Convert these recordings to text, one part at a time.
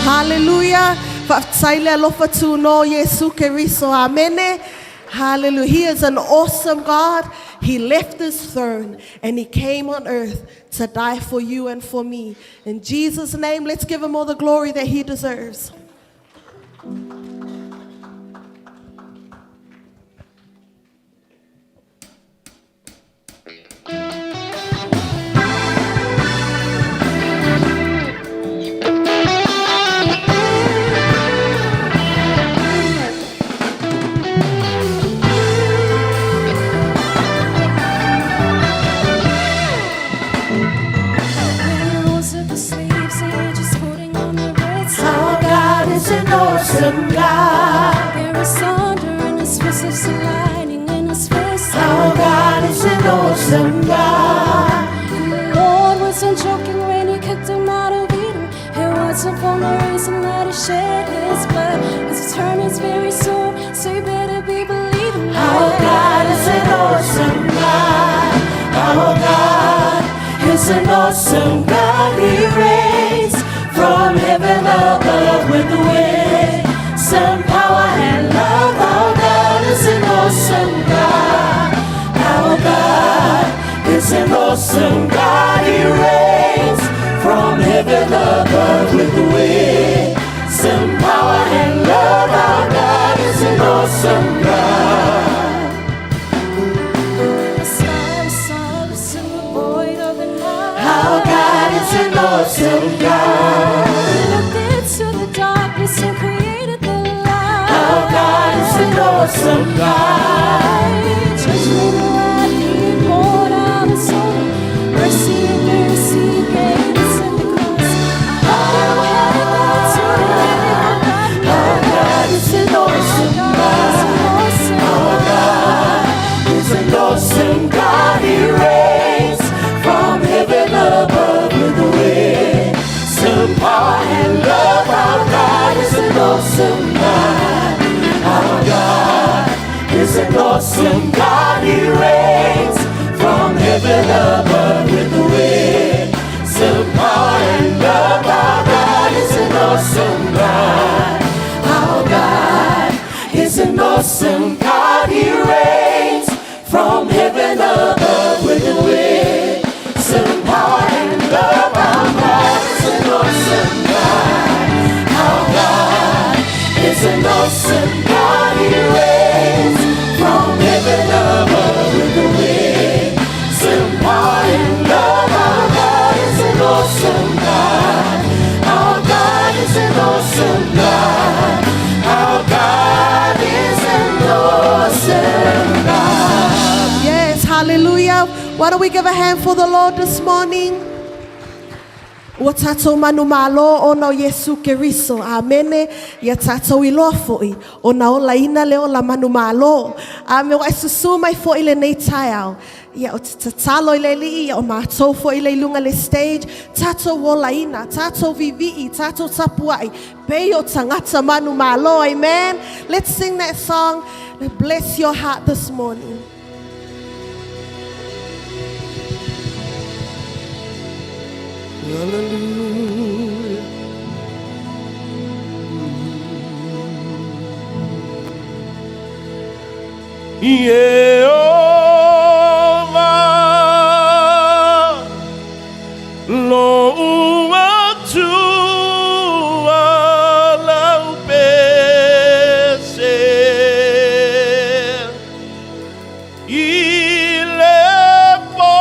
Hallelujah. Amen. Hallelujah. He is an awesome God. He left his throne and he came on earth to die for you and for me. In Jesus' name, let's give him all the glory that he deserves. Our God is an awesome God. There is thunder in his footsteps and lightning in his fist. Our God is an awesome God. And the Lord wasn't joking when he kicked him out of Eden. It wasn't for no reason that he shed his blood. His return is very soon, so you better be believing it. Our God is an awesome God. Our God is an awesome God. He reigns from heaven above with wisdom, power, and love. Our God is an awesome God. Our God is an awesome God. He reigns from heaven above with wisdom, power, and love. Our God is an awesome God. The sky was silence in the void of the night. Our God is an awesome God. He looked into the darkness and created the light. Our God is an awesome God. Judgment wrath he poured out his soul. Mercy and mercy gave us at the cross. I hope you had that to Our God is an awesome God. Our God is an awesome God. He reigns from heaven above with wisdom, power, and love. Our God is an awesome God. Our God is an awesome God. He reigns from heaven above with wisdom, power, and love. Our God is an awesome God. Our God is an awesome God. He reigns from heaven above with wisdom, power, and love. Our God is an awesome God. Our God is an awesome God. He reigns from heaven above with wisdom, power, and love. Our God is an awesome God. Our God is an awesome God. Our God is an awesome God. Yes, hallelujah. Why don't we give a hand for the Lord this morning? Ua tātou manu malo ona o Iesu Keriso. Amene. Ia tātou iloa fo'i. Ona ola ina le ola manu malo. Ame wa e susu mai fo'i le nei taeao. Ia o te tatalo i le alii, ia o mātou fo'i le i luga le stage. Tātou ola ina, tātou vivi'i, tātou tapua'i. Pei o tagata manu malo. Amen. Let's sing that song. Bless your heart this morning. Hallelujah. Ieova lou Atua lau pese i le po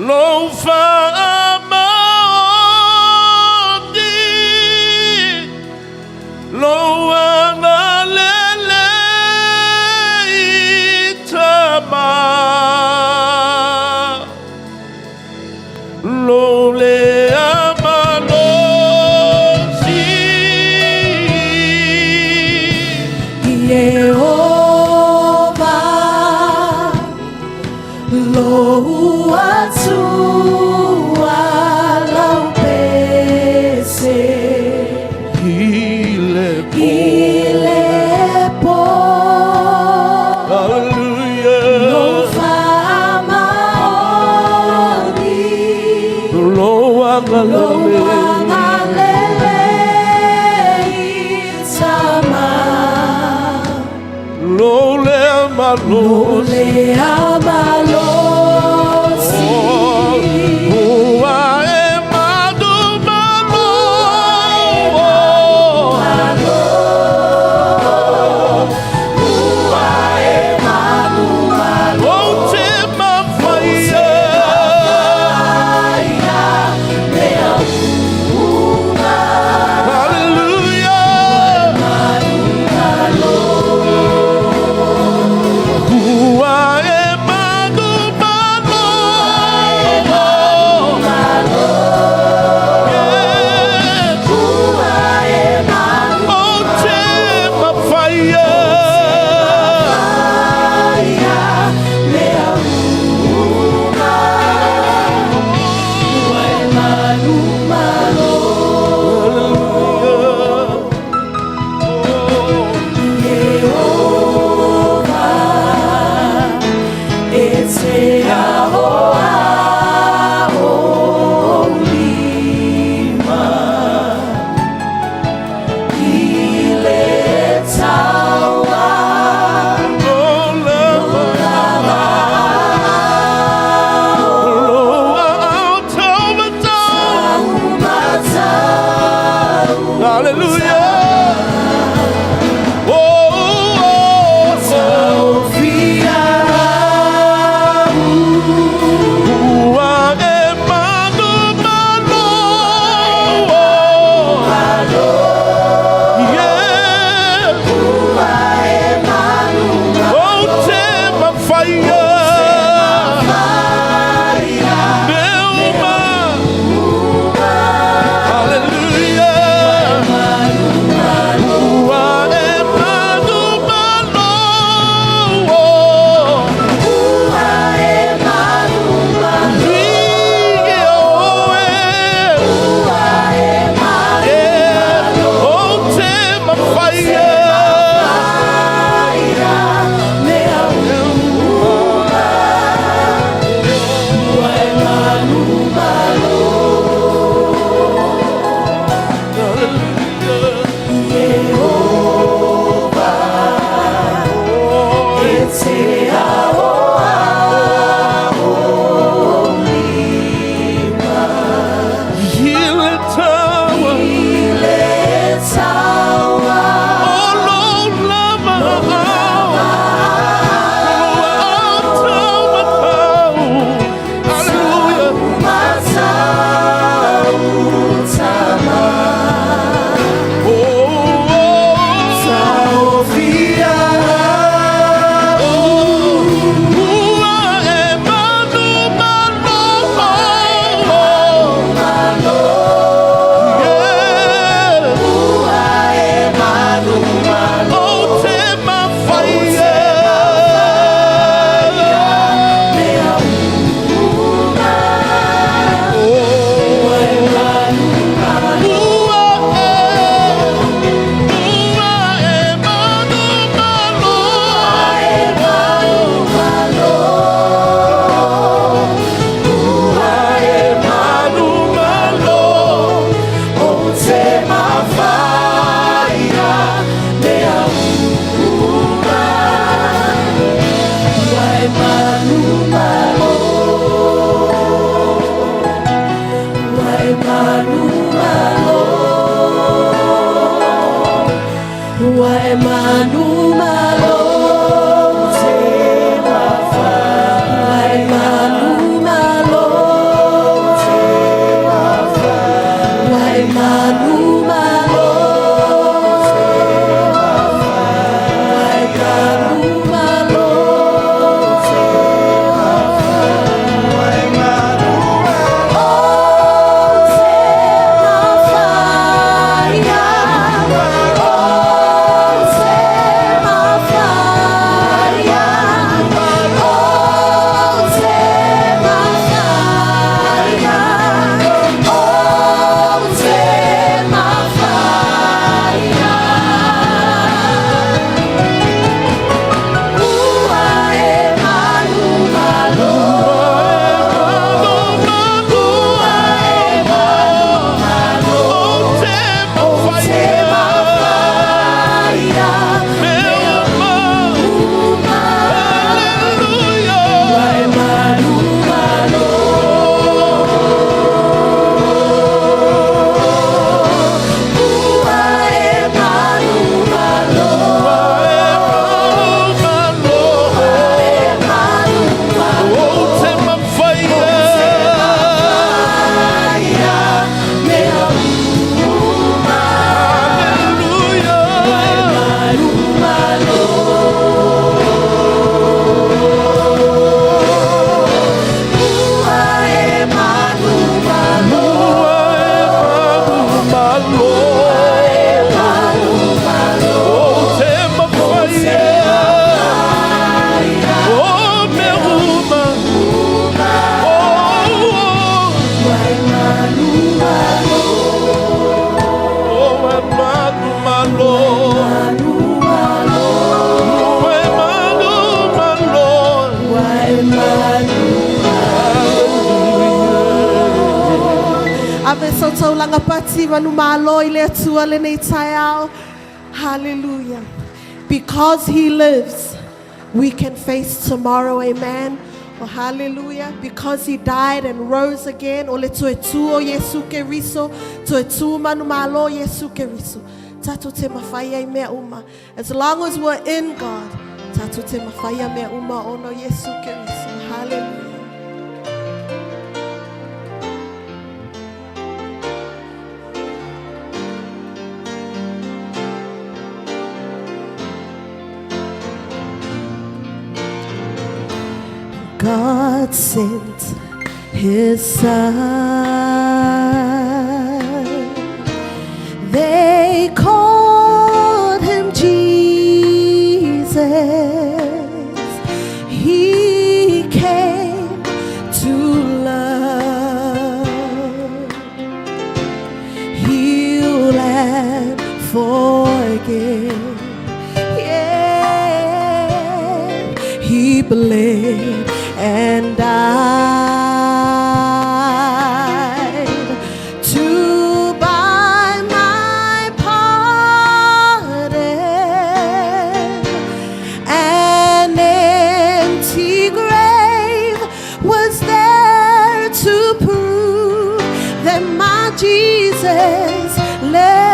lou faamaoni lou agalelei tama lou lea malosi. Ieova lou Atua lau pese I le po i le po Hallelujah. lou faamaoni Lou lou agalelei agalelei tama lou lea malosi. lea malosi. Ua e manumalo. Ua e manumalo. Ou te mafaia. Aia mea uma. Hallelujah. Ua e manumalo. Ave sautaulanga pati manu malo i le atua le nei taiao. Hallelujah. Because he lives, we can face tomorrow, amen. Oh, hallelujah. Because he died and rose again. O le tue tu o Yesu Keriso. Tue tu manu malo Yesu Keriso. Tato te mawhaia i mea uma. As long as we're in God, tato te mawhaia mea uma ono Yesu Keriso. Hallelujah. God sent his son. They called him Jesus. He came to love, heal, and forgive. Yeah, he bled and died to buy my pardon. An empty grave was there to prove that my Jesus lives.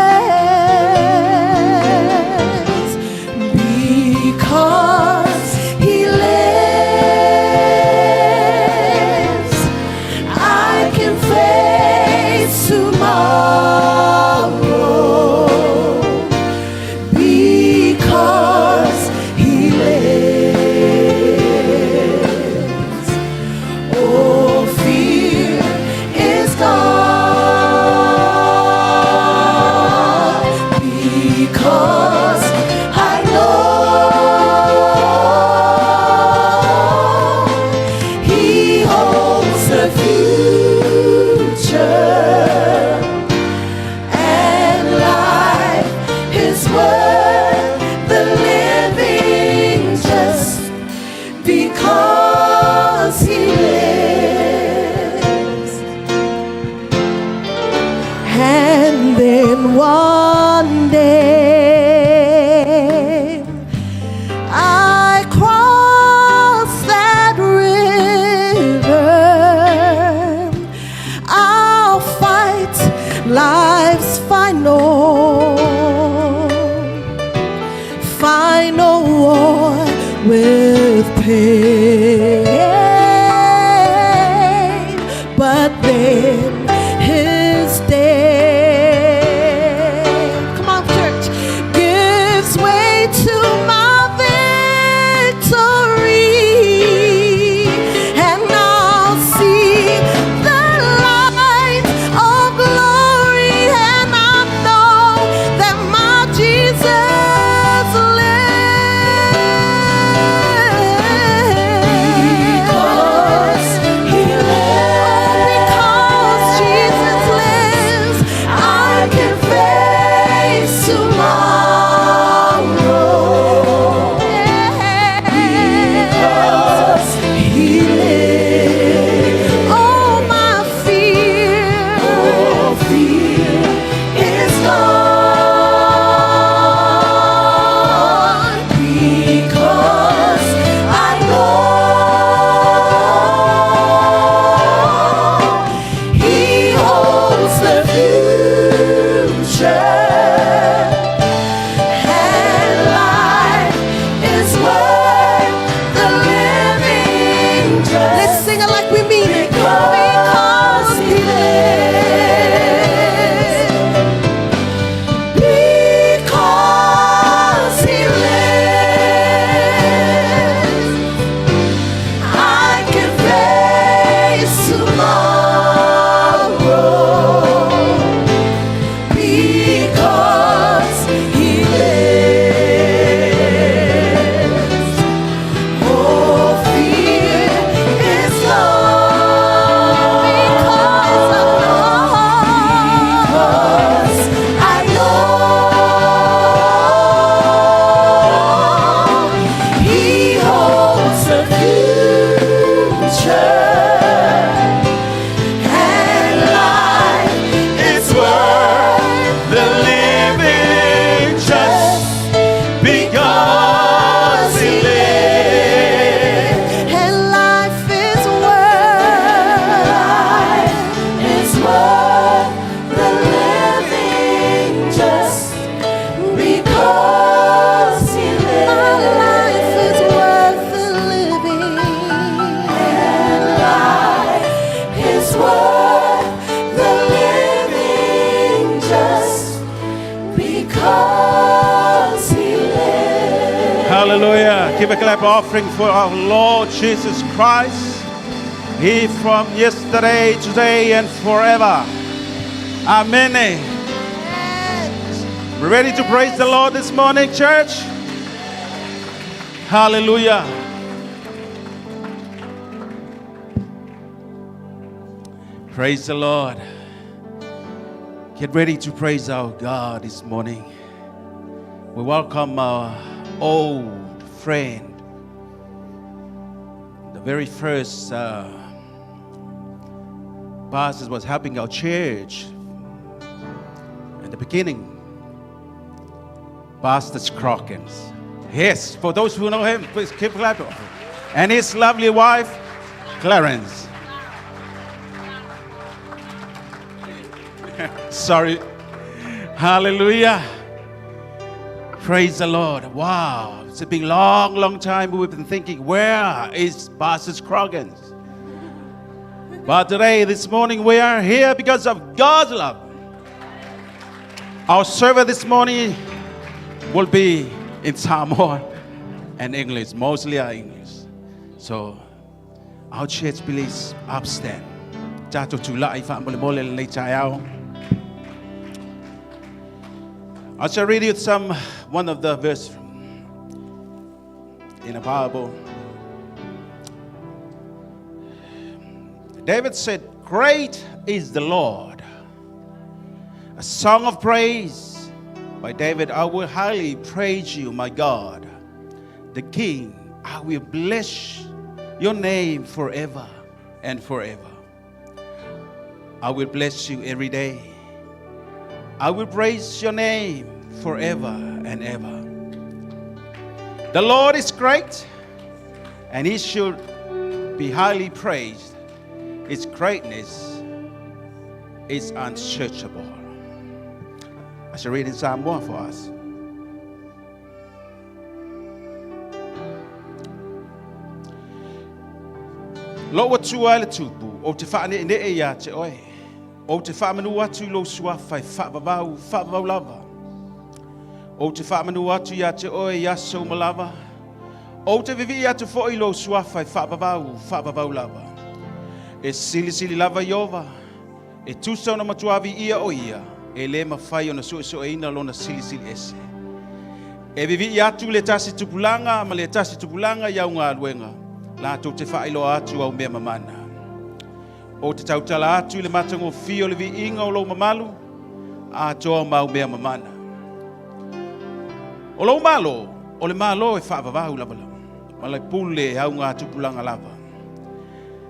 Because he lives, I can face tomorrow. Because he lives, all fear is gone. Because I know he holds the future. And life is worth the living just because he lives. And then one day I cross that river. I'll fight life's final, final war with pain. But then his death Give a clap offering for our Lord Jesus Christ. He from yesterday, today, and forever. Amen. Ready to praise the Lord this morning, church? Hallelujah. Praise the Lord. Get ready to praise our God this morning. We welcome our old friend, the very first pastor was helping our church in the beginning, Pastor Scroggins. Yes, for those who know him, please keep clapping. And his lovely wife, Clarence. Sorry. Hallelujah. Praise the Lord. Wow. It's been a long, long time we've been thinking, where is Pastor Scroggins? But today, this morning, we are here because of God's love. Our server this morning will be in Samoan and English, mostly our English. So, our church, please upstand. I shall read you some one of the verse in the Bible. David said, "Great is the Lord." A song of praise by David. I will highly praise you, my God, the King. I will bless your name forever and forever. I will bless you every day. I will praise your name forever and ever. The Lord is great, and he should be highly praised. His greatness is unsearchable. I shall read in Psalm 1 for us. Lo wa tua le tupu, o te whaane ne e ia te oe. O te whaamanu atu lo suafa e whaavavau, whaavavau lava. O te whaamanu atu ia te oe ia so malava. O te vivi atu fo i lo suafa e whaavavau, whaavavau lava. E sili sili lava iova, e tusa ona matuavi ia o ia, e le mawhai ona sue sue ina lona sili sili ese. E vivi atu le tasi tupulanga, ma le tasi tupulanga ia unga aluenga. La tō te whaailoa atu au mea mamana. O te tautala atu le matango fio le viinga o lou mamalu, a toa mau mea mamana. O lou malo, o le malo e whaavavau lava lava. Ma le pule au ngā tupulanga lava.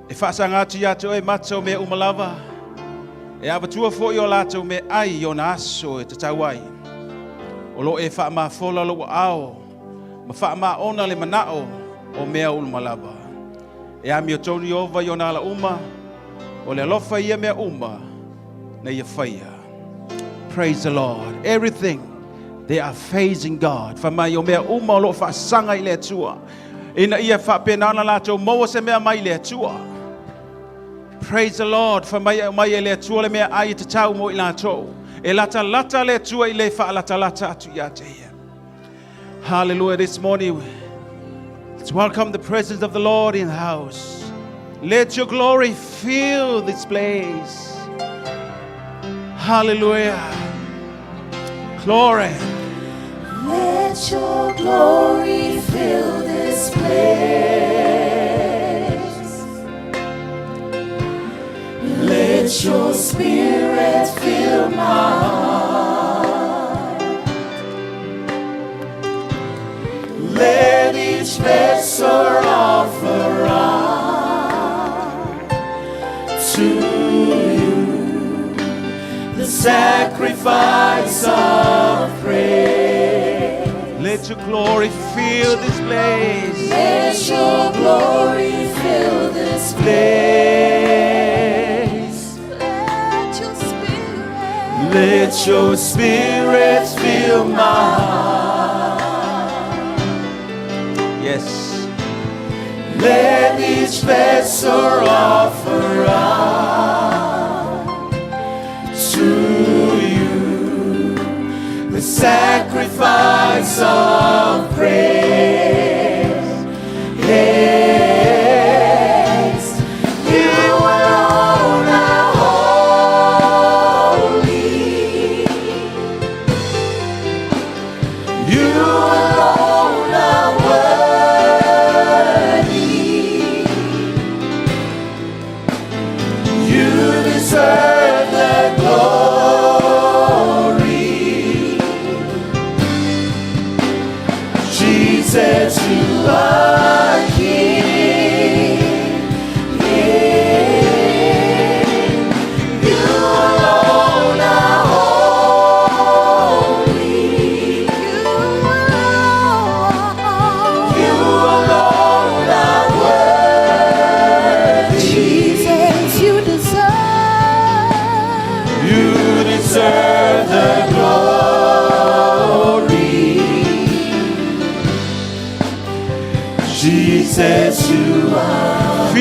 E whaasanga atu ia te oe mata o mea umalava, e avatua fo i o lātou me ai o na aso e te tau ai. O lo e whaamafola lo ao, ma whaamaona le manao o mea ulumalava. E ami o tonu ova i o nā la uma, o le alofa ia mea uma, na ia whaia. Praise the Lord. Everything, they are facing God. Wha mai o mea uma o lo whaasanga i le atua. Ina ia whapenana lātou maua se mea mai le atua. Praise the Lord. Wha mai au mai e le atua le mea ai te tau mo i lātou. E lata lata le atua i le whaalata lata atu ia te ia. Hallelujah. This morning, let's welcome the presence of the Lord in the house. Let your glory fill this place. Hallelujah. Glory. Let your glory fill this place. Let your spirit fill my heart. Let each vessel offer up to you the sacrifice of praise. Let your glory fill this place. Let your glory fill this place. Let your spirit, Let your spirit fill my heart. Yes. Let each vessel offer up to you the sacrifice of praise.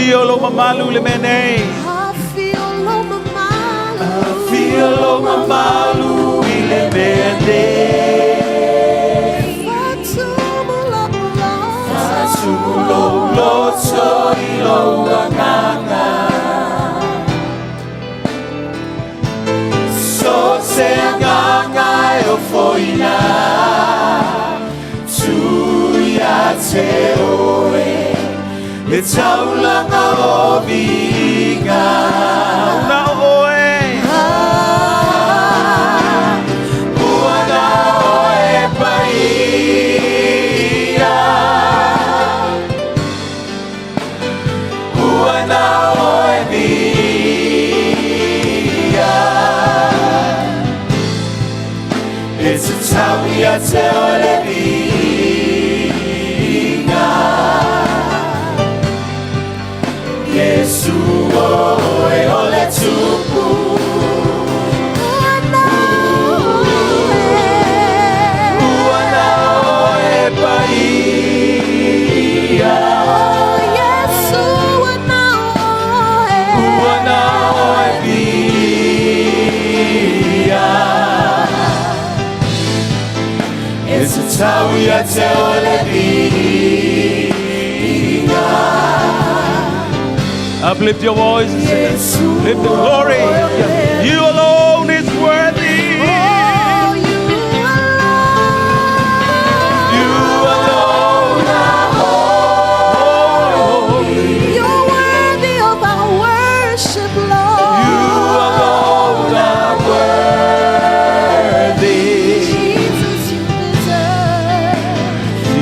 Afio lo mamalu le mea nei. Afio lo mamalu. Afio lo mamalu i le mea nei. Fatumu lo loto. Fatumu lo loto i lo agaga. So se agaga e o foina. Tuia te oe. Le taulanga o viga. Na oe. Ua na oe paia. Ua na oe via. E te tau ia te ole viga. Yesu oe ole tupu. Ua na oe. Ua na oe paia. Oh, Yesu, ua na oe. Ua na oe via. E te tau ia te ole viga. Uplift your voices. Lift the glory. You alone is worthy. Oh, you alone. You alone are holy. You're worthy of our worship, Lord. You alone are worthy. Jesus, you deserve.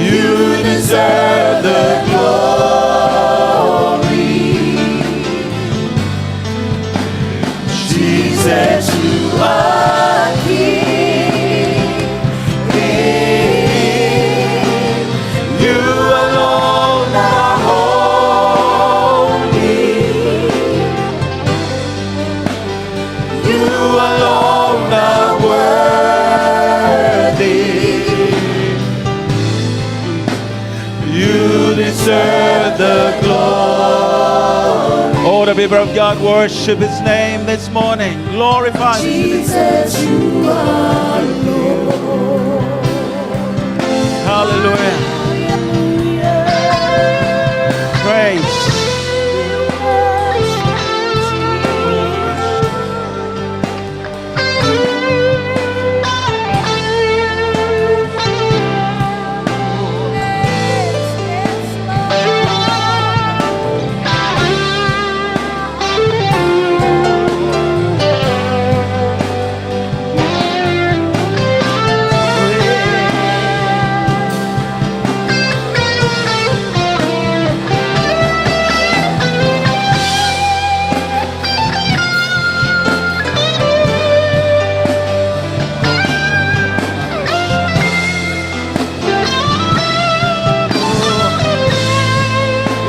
You deserve the glory. Jesus, you are King. You alone are holy. You alone are worthy. You deserve the glory. All the people of God worship His name this morning. Glorify His name. Jesus, you are Lord. Hallelujah. Praise.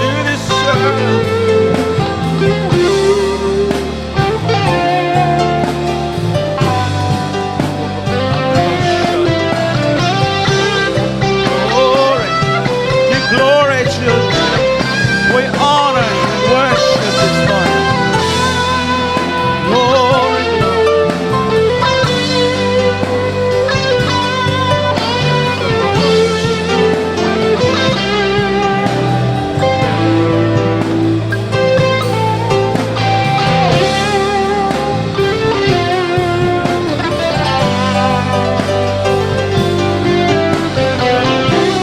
You deserve. Glory. Give glory, children. We honor and worship this morning. Glory, glory.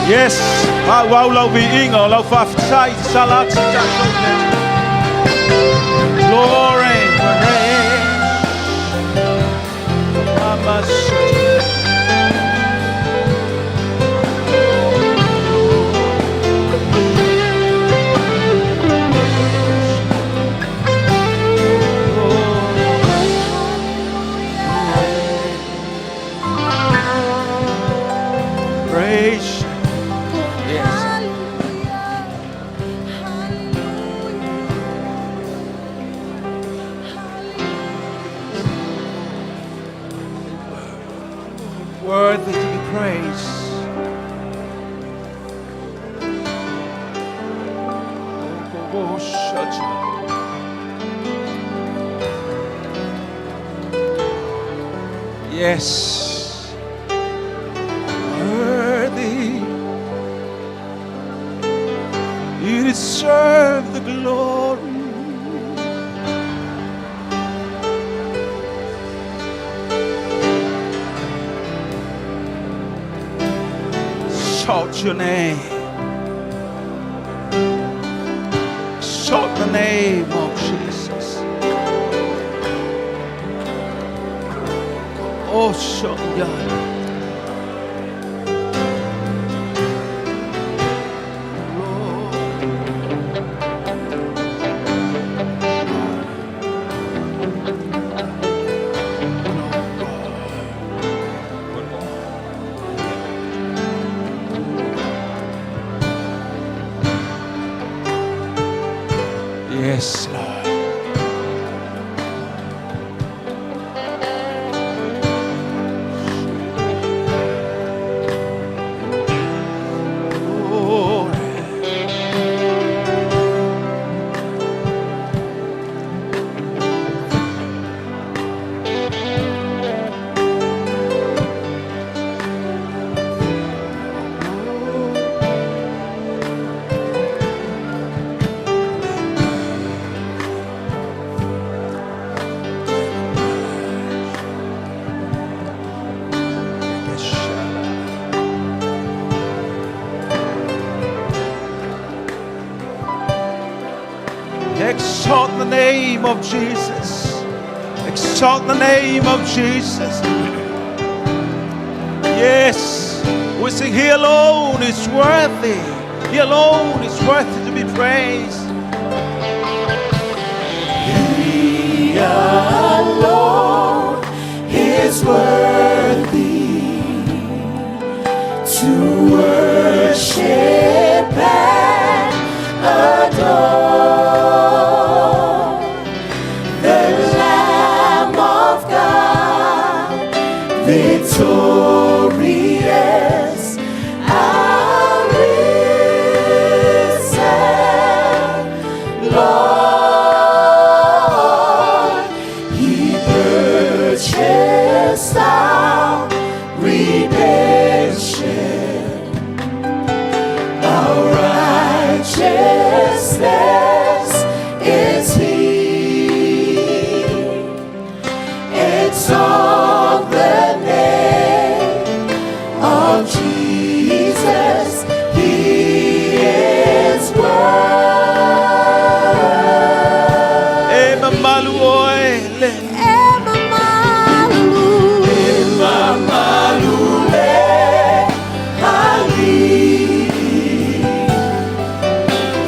Yes, wau lau viiga o lau faafetai sala atu tatou. Glory, praise. Mama. Praise. Yes. Hallelujah. Hallelujah. Hallelujah. Worthy to be praised. Oh, Exalt you. Yes. Worthy. You deserve the glory. Exalt your name. Exalt the name of Jesus. Awesome God. Lord. Yes, Lord. Glory. Exalt the name of Jesus. Exalt the name of Jesus. Yes, we sing, He alone is worthy. He alone is worthy to be praised. He alone is worthy to worship and adore the Lamb of God, victorious, our risen Lord. He purchased our redemption, our righteousness is He. Exalt the name of Jesus. He is worthy. E mamalu oe le. E mamalu. E mamalu le Alii.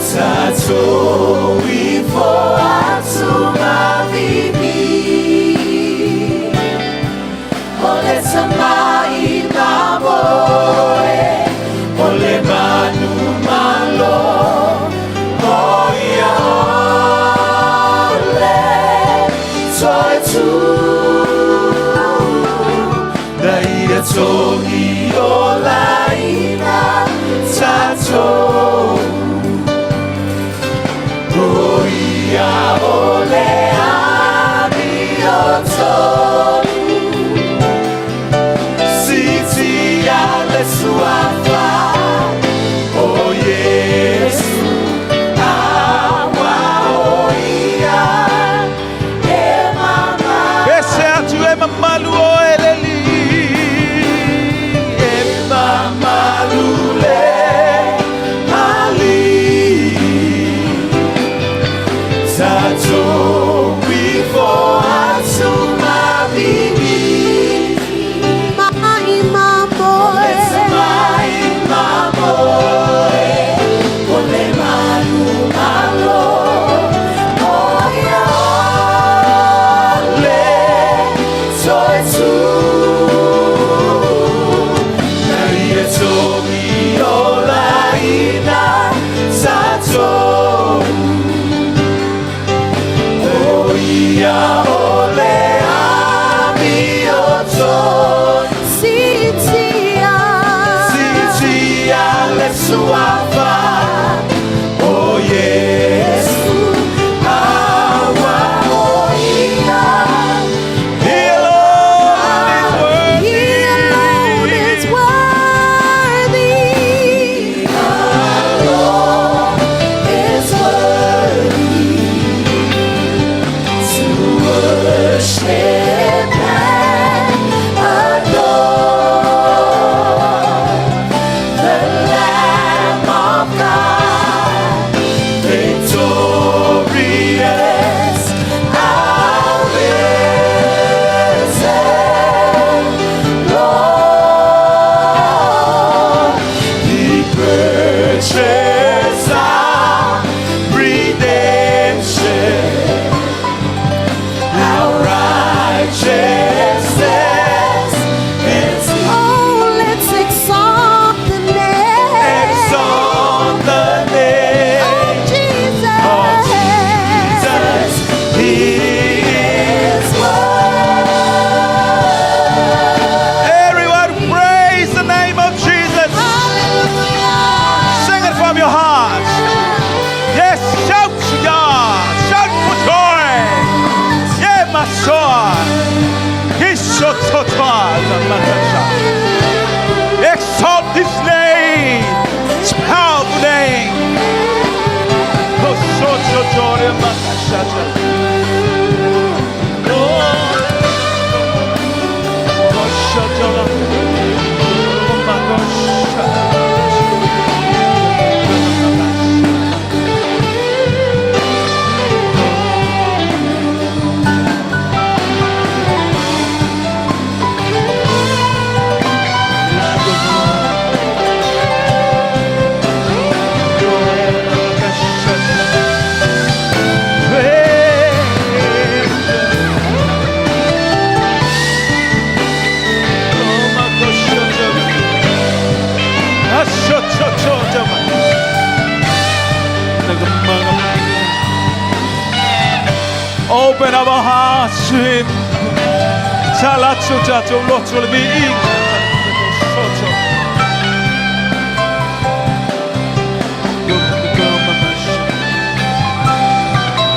Tatou ifo atu ma vivi. O le tamai mamoe, o le manumalo, o ia o le toetū. Na ia togiolaina tatou. O ia o le amiotonu. Siitia le suafa o Iesu, auā o ia e mamalu. Ese atu e mamalu oe le Alii. E mamalu le Alii. Tatou. Worship and adore the Lamb of God, victorious, our risen Lord. He purchased our redemption. Our righteousness is Oh, let's exalt the name exalt the name of Jesus. of Jesus. He is worthy. Everyone praise the name of Jesus. Hallelujah. Sing it from your heart. Yes, shout to God. Shout for joy. Yeah, my soul. Exalt his name. His powerful name. Oh, so, so, joy, Oh, oh, my gosh. Open our hearts to Him.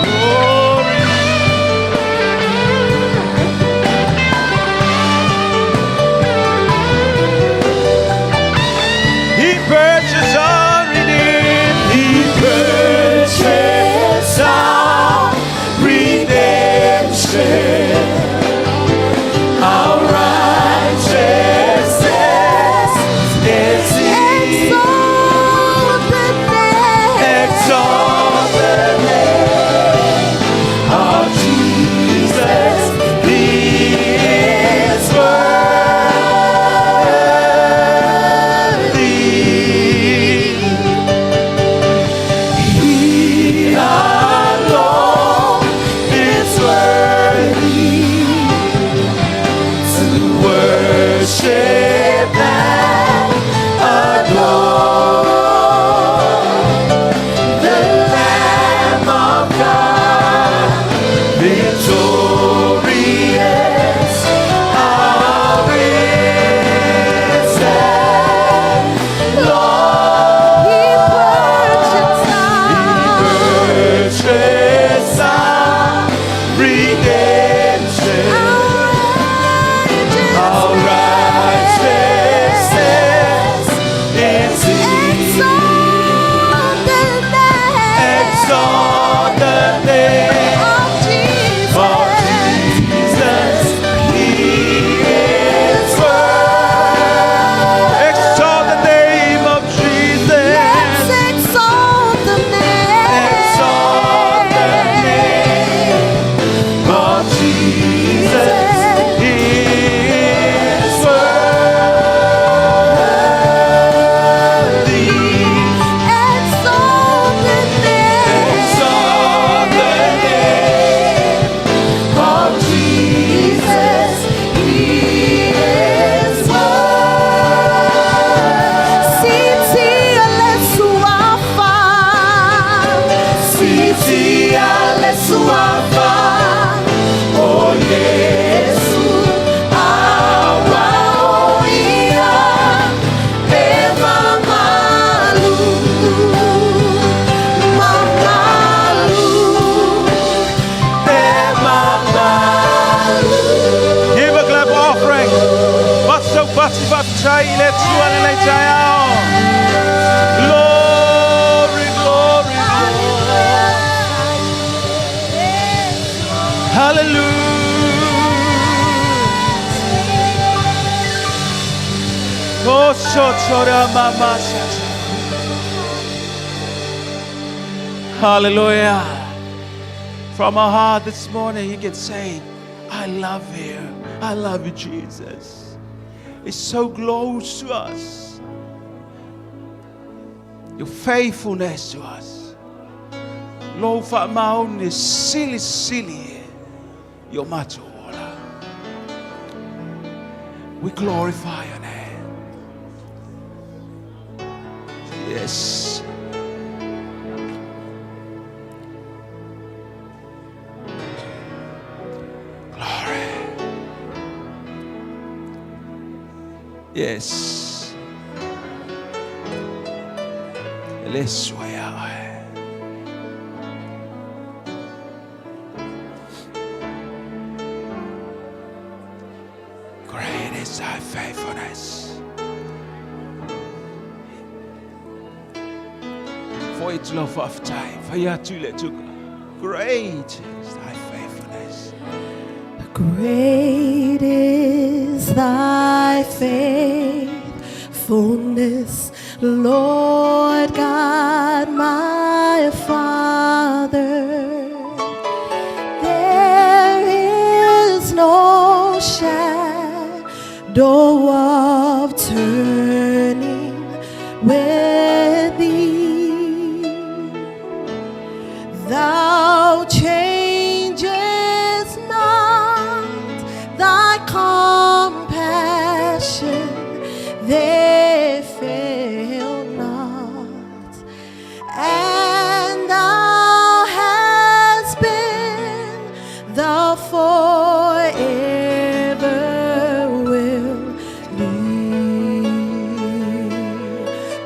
Glory. He purchased our redeemed. He purchased our redemption, our righteousness is He. Exalt the name. Exalt the name of Jesus. He is worthy. He alone is worthy to worship and adore the Lamb of God, victorious, our risen Lord. He purchased He purchased our redemption, our righteousness is He. Exalt the name Exalt the name of Jesus. of Jesus. He is worthy. Exalt the name of Jesus. Let's exalt the name. Exalt the name of Jesus. He is worthy. Exalt the name. Exalt the name of Jesus. He is worthy. Siti ale suafa. Siti ale suafa. O Yesu awa oia e mamalu, Mamalu. e mamalu. Give a clap offering. Matso bati batai le tua le taiao. Glory, glory, glory. Hallelujah. Oso tora mama sata. Hallelujah. From our heart this morning, you can say, I love you. I love you, Jesus. It's so close to us. Your faithfulness to us. Lo fa maone sili sili e yo mato ola. We glorify your name. Yes. Glory. Yes. Le sua. Great is thy faithfulness. For its love of time, for your tuka. Great is thy faithfulness. Great is thy faithfulness, Lord God, my Father. There is no shadow of turning with thee. Thou changest not thy compassion, they fail not. And thou hast been, thou forever will be.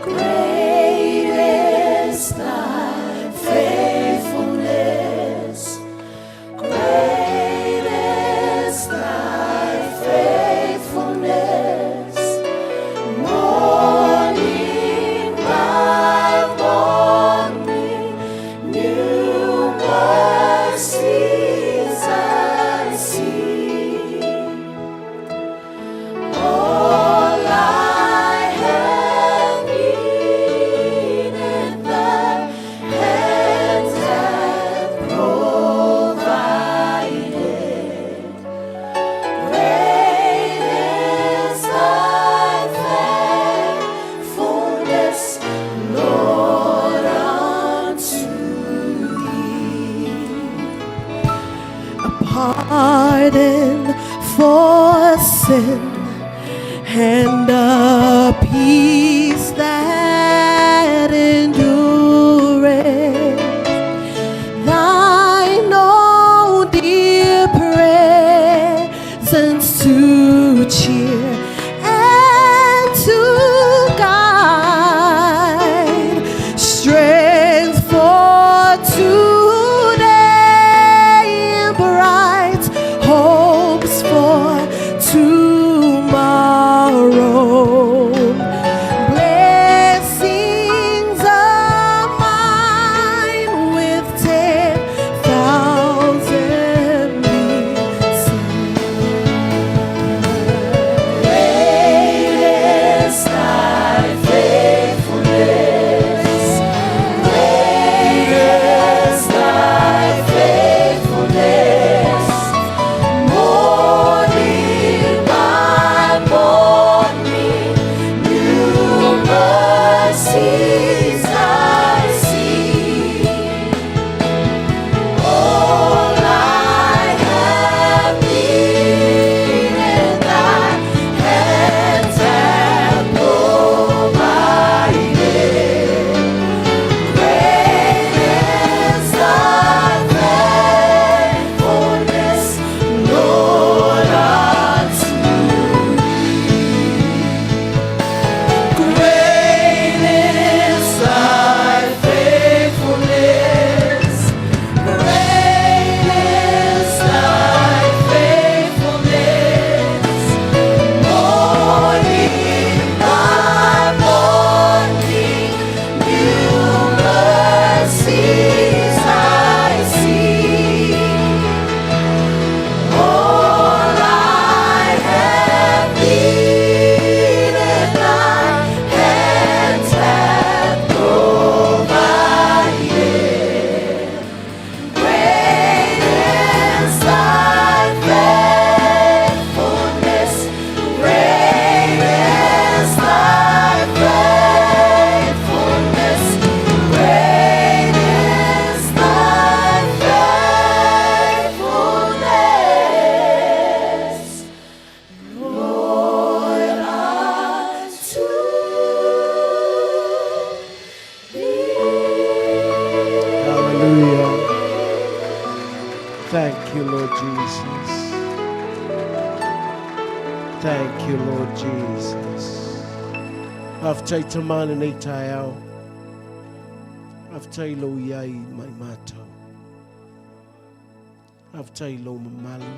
Great is thy faithfulness. Great is thy faithfulness. Morning by morning, new mercies I see. All I have needed, thy hand hath provided. Great is thy faithfulness, Lord, unto me. A pardon for sin and a peace that endureth. Thine own dear presence to cheer and to guide, strength for today and bright hopes for tomorrow. Thank you, Lord Jesus. Faafetai Tama lenei taeao. Faafetai i lou iai mai matou. Faafetai i lou mamalu.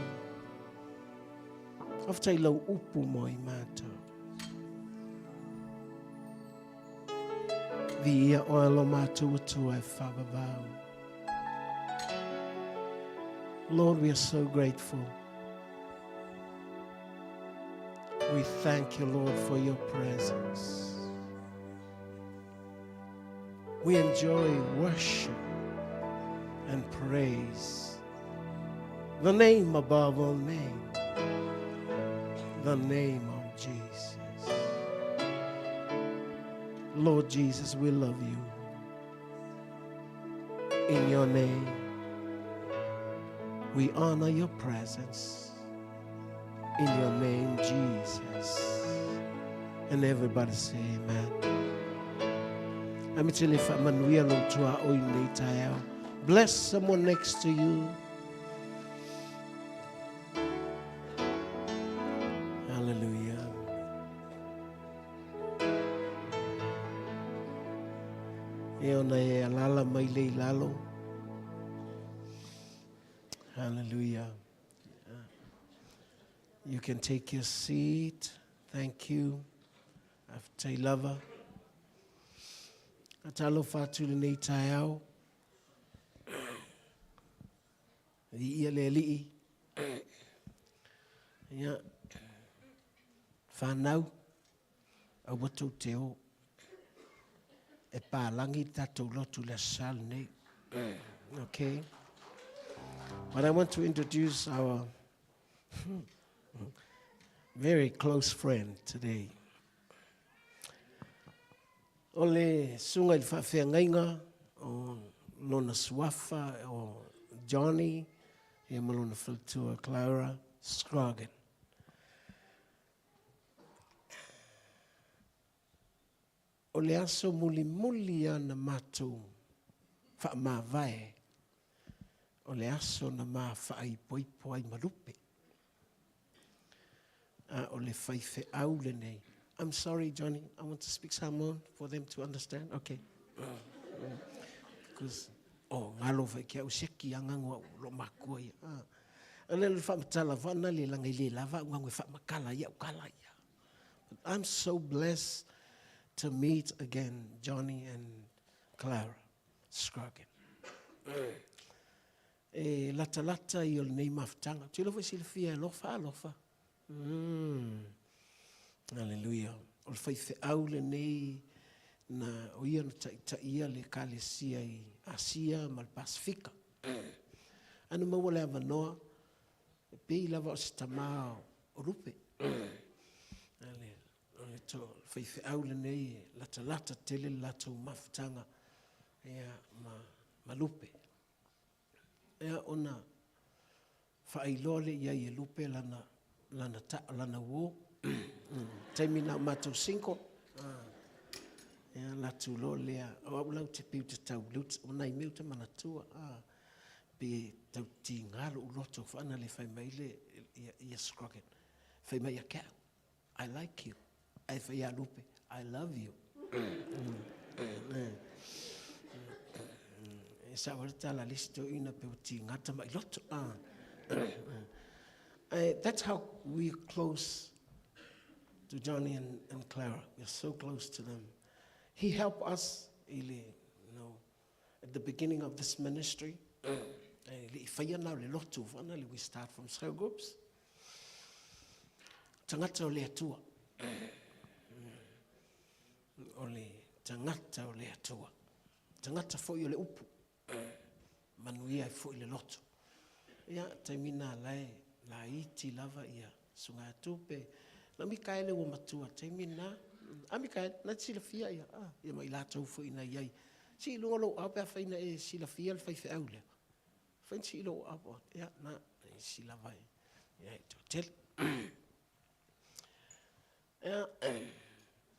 Faafetai i lau upu mo i matou. Viia oe lo matou Atua e faavavau. Lord, we are so grateful. We thank you, Lord, for your presence. We enjoy worship and praise. The name above all names, the name of Jesus. Lord Jesus, we love you. In your name, we honor your presence. In your name, Jesus. And everybody say amen. Ami tele faamanuia lou tuaoi lenei taeao. Bless someone next to you. Hallelujah. E ona e alala mai le lalo. Hallelujah. You can take your seat. Thank you. Faafetai lava. Talofa atu lenei taeao. Viia le Alii. Ia, whanau, aua tou te o. E pālagi tatou lotu le aso Sa lenei. Okay. But I want to introduce our very close friend today. O le susuga i le faafeagaiga o lona suafa o Johnny ia ma lona faletua Clara Scroggin. O le aso mulimuli ia na matou faamavae, o le aso na ma faaipoipo ai ma lupe. A o le faifeau lenei. I'm sorry, Johnny, I want to speak Samoan for them to understand. Okay. Because, oh, ngalo fai ke au seki angango au lo makua ia. Ah. Ale le whaamatala whana le langa i le lava au ngango e whaamakala ia au kala ia. But I'm so blessed to meet again Johnny and Clara Scroggin. E latalata i o lenei mafutaga. Ou te iloa foi silafia e alofa alofa. Mm. Hallelujah. O le faifeau lenei na o ia na taitaia le ekalesia i Asia ma le Pasifika. Ae na maua le avanoa, e pei lava o se tama o Lupe. O le to faifeau lenei e latalata tele le latou mafutaga ia ma, ma Lupe. Ea ona faailoa lea i ai e Lupe lana, lana, ta, lana uō. Taimi na o matou single. Ea latu loa lea, o au lau te piu te tau, o nai mea te manatua. Pe tau tīngā lo'u loto whaana le whai mai le ia, ia Scroggin. Whai mai a ke au, I like you. Ai whai a Lupe, I love you. E sa wara tala lisi to ina pe o tīngā tama i loto. That's how we are close to Johnny and Clara. We are so close to them. He helped us i le, you know, at the beginning of this ministry. E le i whaia nā o le lotu, whana le we start from cell groups. Tangata o le Atua. O le tangata o le Atua. Tangata foi o le upu. Manuia ai foi le loto. Ia, taimi nā lae, la iti lava ia sunga tupe. Na Mikaele ua matua, taimi nā. A Mikaele, na te silafia ia, a, ia ma i latou foi na iai. Si i lunga lou ao pe a whai na e silafia le faifeau lea. Whai si i lou ao, ia, na, e silava e, ia, e te tele. Ia,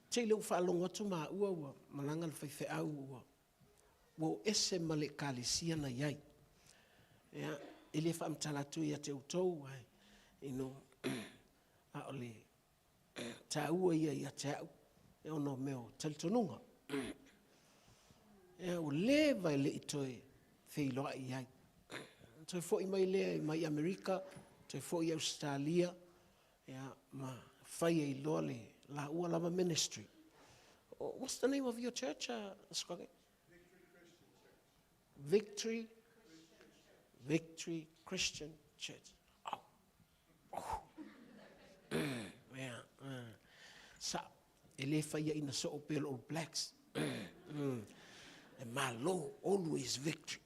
te i leu whaalongo atu maua ua malanga le faifeau ua ua o ese ma le ekalesia na i ai. Ia, e le faamatala atu ia te outou, ae, you know, a o le Taua ia ia te au, e ona o mea o talitonuga. Ia, ua leva e le i toe feiloai ai. Toe foi mai lea mai Amerika, toe foi i Ausetalia, ia, ma fai ai loa le laua lava ministry. What's the name of your church, Scroggie? Victory Victory Christian Church. Oh. Oh. Yeah. Sa e le fai ina so pe All Blacks. E malo, always victory.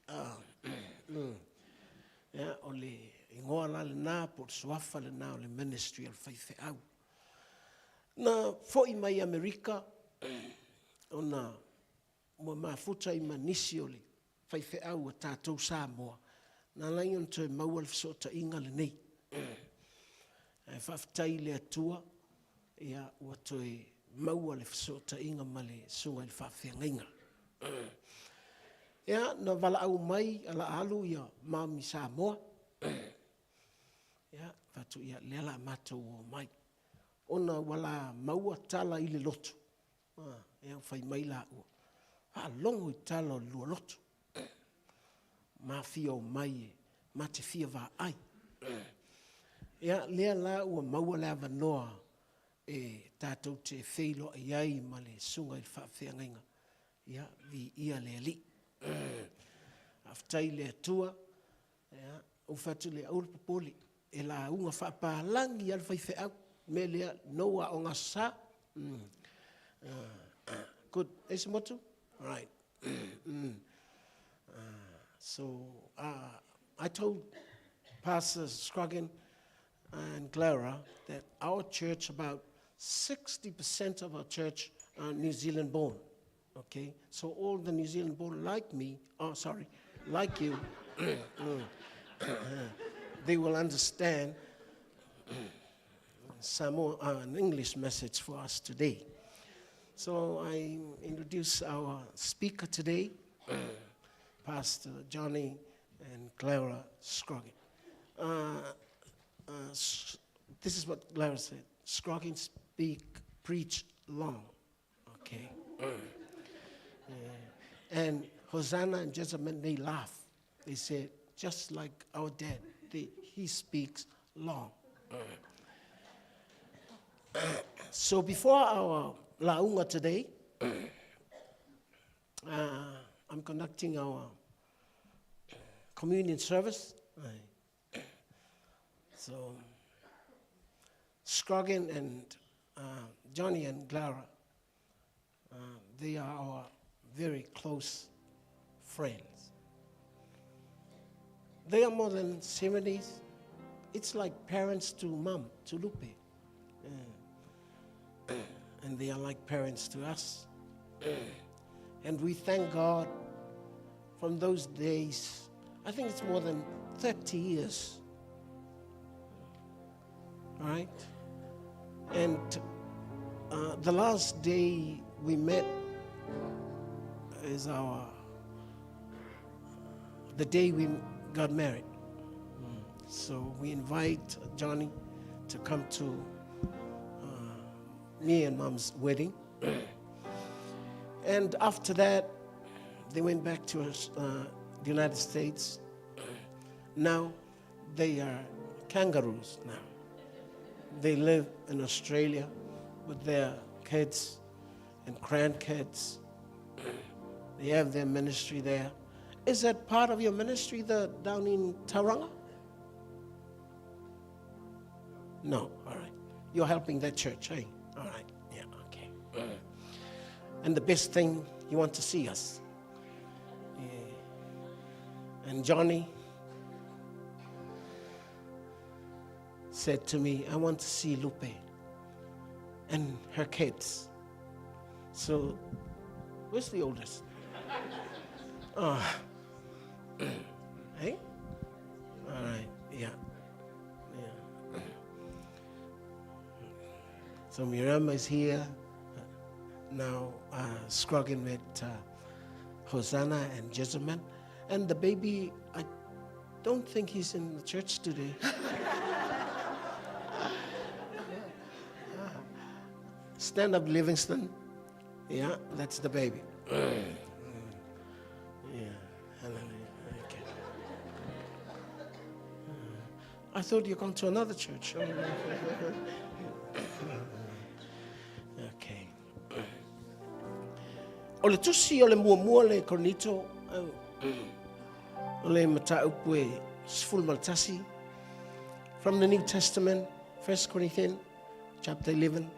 Yeah, o le ingoa la lena po o le suafa lena o le ministry o le faifeau. Na foi mai Amerika ona ua mafuta i ma nisi o le faifeau a tatou Samoa, na ala ai ona toe maua le fesootaiga lenei. Ae faafetai i le Atua, ia, ua toe maua le fesootaiga ma le susuga i le faafeagaiga. Ia, na valaau mai a la alu ia mom i Samoa. Ia, fai atu, ia, lea la matou o mai. Ona ua la maua tala i le lotu. Ia, fai mai laua, faalogo i tala o le lua lotu. Ma fia o mai e, ma te fia vaai. Ia, lea la ua maua le avanoa e tatou te feiloai ai ma le susuga i le faafeagaiga. Ia, viia le Alii. Faafetai i le Atua. Ia, ou fai atu lea, aua le popole, e lauga faapalagi lava le faifeau. O le mea lea, no aoga aso Sa. Good. E se motu? All right. So, I told Pastor Scroggin and Clara that our church, about 60% of our church are New Zealand born. Okay, so all the New Zealand born like me, oh sorry, like you, they will understand Samoa, an English message for us today. So I introduce our speaker today, Pastor Johnny and Clara Scroggin. This is what Clara said. Scroggin speak, preach long. Okay. Yeah. And Hosanna and Jessamine, they laugh. They said, just like our dad, he speaks long. So before our launga today, I'm conducting our communion service. So Scroggin and Johnny and Clara, they are our very close friends. They are more than 70s. It's like parents to mom, to Lupe. And they are like parents to us. And we thank God from those days. I think it's more than 30 years. All right? And the last day we met is the day we got married. So we invite Johnny to come to me and Mom's wedding. And after that, they went back to the United States. Now they are kangaroos now. They live in Australia with their kids and grandkids. They have their ministry there. Is that part of your ministry, the down in Tauranga? No, all right. You're helping that church, eh? All right, yeah, okay. And the best thing, you want to see us. Yeah. And Johnny said to me, I want to see Lupe and her kids. So, where's the oldest? Hey? All right, yeah. Yeah. So Miriam is here now, Scroggin with Hosanna and Jessamine. And the baby, I don't think he's in the church today. Stand up, Livingston. Yeah, that's the baby. Yeah, hallelujah. Okay. I thought you'd gone to another church. Okay. O le tusi o le muamua le Korinito, o le mataupu e 11, from the New Testament, 1 Corinthians chapter 11.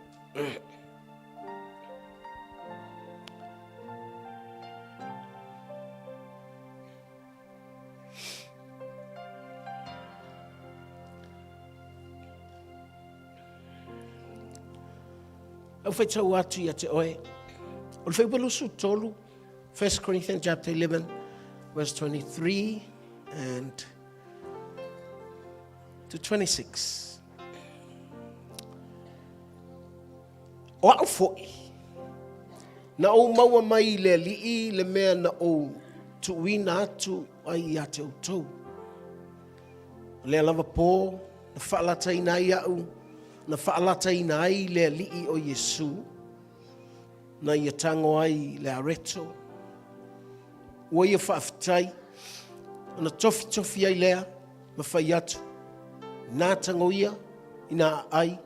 Au whaitau atu ia te oe. O le whaipalusu tolu, 1 Corinthians chapter 11, verse 23 and to 26. O au foʻi, na ou maua mai i le Alii le mea na ou tuuina atu ai ia te outou. O lea lava pō na faalataina ai aʻu, na faalataina ai le Alii o Iesu, na ia tago ai le areto. Ua ia faafetai, ona tofitofi ai lea ma fai atu, na tago ia ina aai,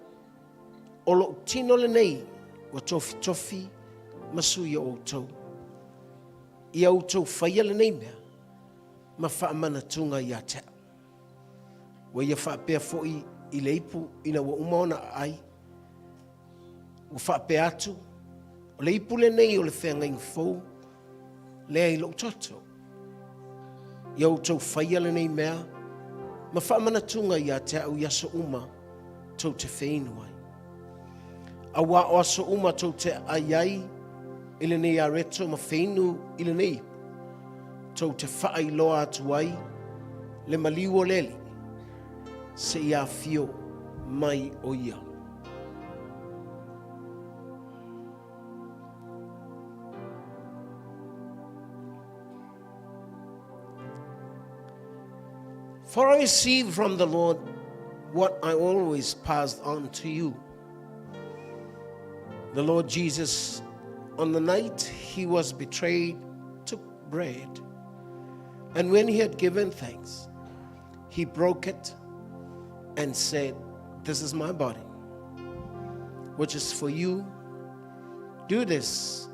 O lou tino lenei ua tofitofi ma sui o outou. Ia outou faia lenei mea ma faamanatuga ia te au. Ua ia faapea foi i le ipu ina ua uma ona aai. Ua faapea atu, o le ipu lenei o le feagaiga fou lea i lou toto. Ia outou faia lenei mea ma faamanatuga ia te au i aso uma tou te feinu ai. Auā o aso uma tou te ai ai i lenei areto ma feinu i lenei ipu, tou te faailoa atu ai le maliu o le Alii, seia afio mai o ia. For I received from the Lord what I always passed on to you. The Lord Jesus, on the night he was betrayed, took bread. And when he had given thanks, he broke it and said, This is my body, which is for you. Do this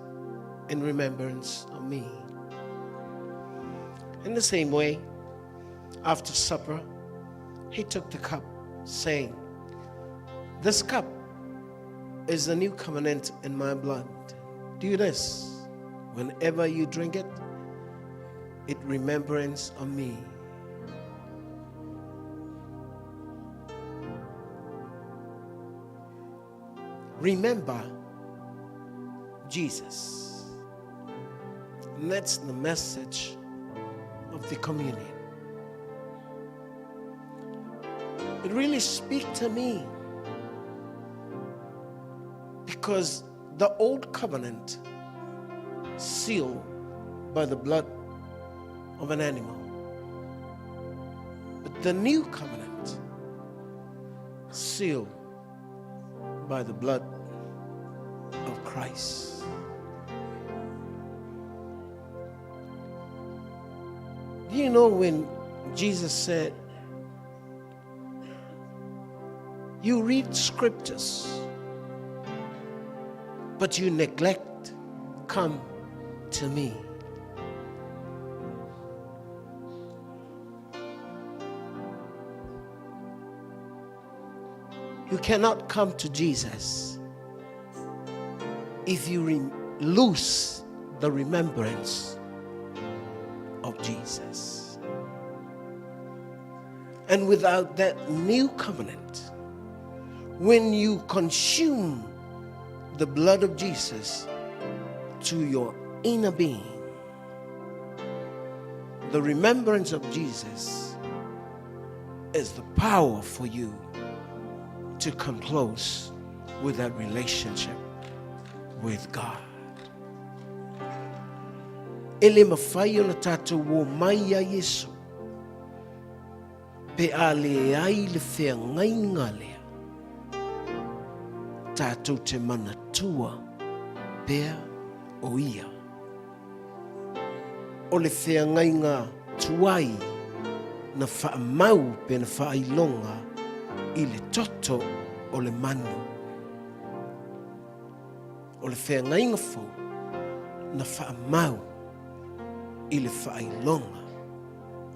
in remembrance of me. In the same way, after supper, he took the cup, saying, This cup is the new covenant in my blood. Do this whenever you drink it, in remembrance of me. Remember Jesus. And that's the message of the communion. It really speaks to me because the old covenant sealed by the blood of an animal. But the new covenant sealed by the blood of Christ. Do you know when Jesus said, You read scriptures, but you neglect come to me. You cannot come to Jesus if you re- lose the remembrance of Jesus. And without that new covenant, when you consume the blood of Jesus to your inner being, the remembrance of Jesus is the power for you to come close with that relationship with God. E le mafai ona tatou o mai ia Iesu pe a leai le feagaiga lea. Tatou te manatua pea o ia. O le feagaiga tuai na faamau pe na faailoga i le toto o le manu. O le feagaiga fou na faamau i le faailoga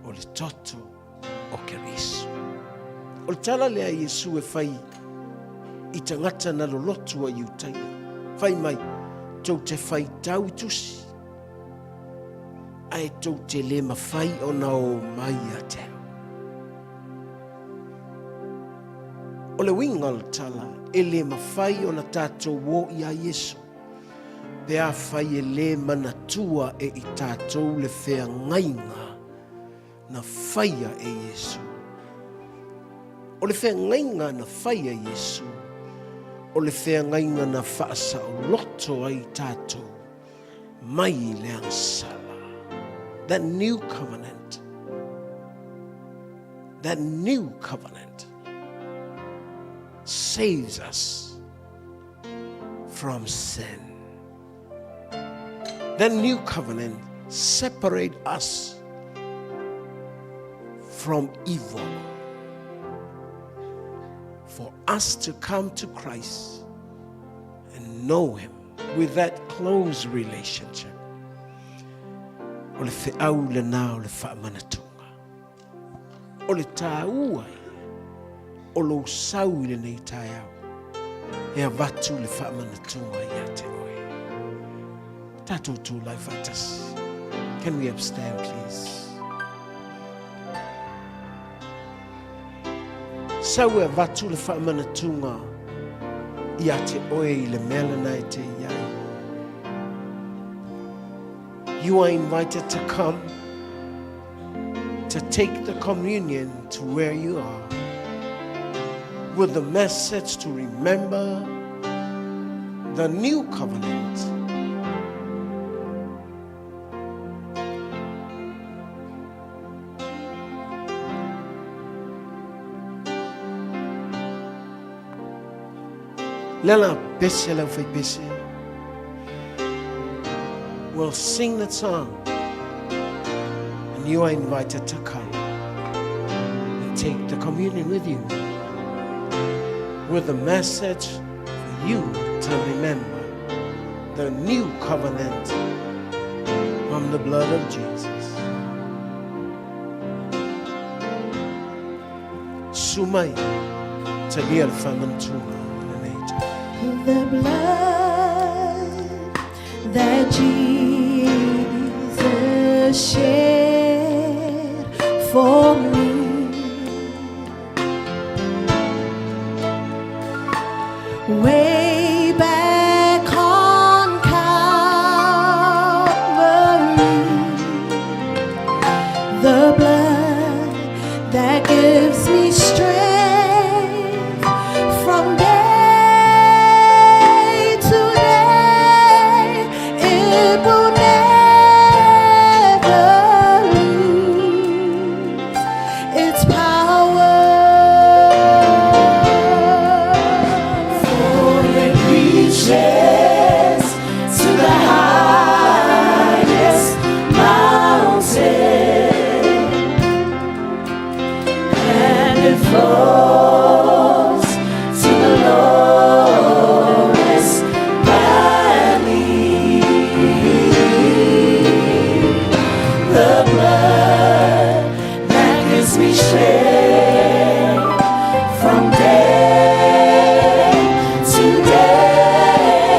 o le toto o Keriso. O le tala lea a Iesu e fai i tagata na lolotu a Iutaia, fai mai, tou te faitau i tusi, ae tou te le mafai ona o mai ia te au. O le uiga o le tala, e le mafai ona tatou o iā Iesu, pe afai e le manatua e i tatou le feagaiga na faia e Iesu. O le feagaiga na faia e Iesu, o le feagaiga na faasaoloto ai tatou mai i le agasala. That new covenant, that new covenant saves us from sin. That new covenant separate us from evil. For us to come to Christ and know Him with that close relationship. O le feau lena o le faamanatuga. O le tāua ia o lou sau i lenei taeao e avatu le faamanatuga ia te oe. Tatou tulai faatasi. Can we upstand please? Sau e avatu le faamanatuga ia te oe i le mea lena e te i ai. You are invited to come to take the communion to where you are with the message to remember the new covenant. Lena pese lau fai pese. We'll sing that song. And you are invited to come and take the communion with you with the message for you to remember the new covenant from the blood of Jesus. Susu mai, talia le faamanatuga i lenei taeao. The blood that Jesus shed for me way back on Calvary, the blood that gives me strength from day to day, it will never lose its power. For it reaches to the highest mountain, and it flows to the lowest valley. The blood that gives me strength from day to day.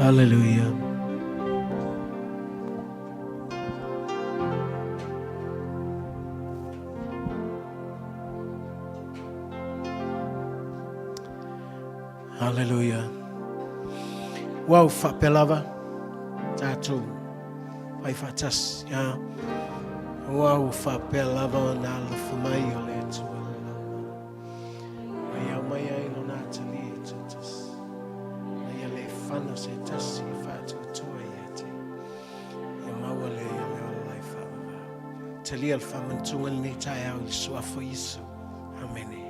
Hallelujah. Hallelujah. Ua ou faapea lava, tatou fai faatasi. Ia. Ua ou faapea lava ona alofa mai o le Atua. Ma ia mai ai lona atalii e toatasi. Na ia le fana se tasi e faatuatua ia te. Ia maua le ia le ola lai faavavau. Talia le faamanatuga i lenei taeao i le suafa o Iesu. Amene.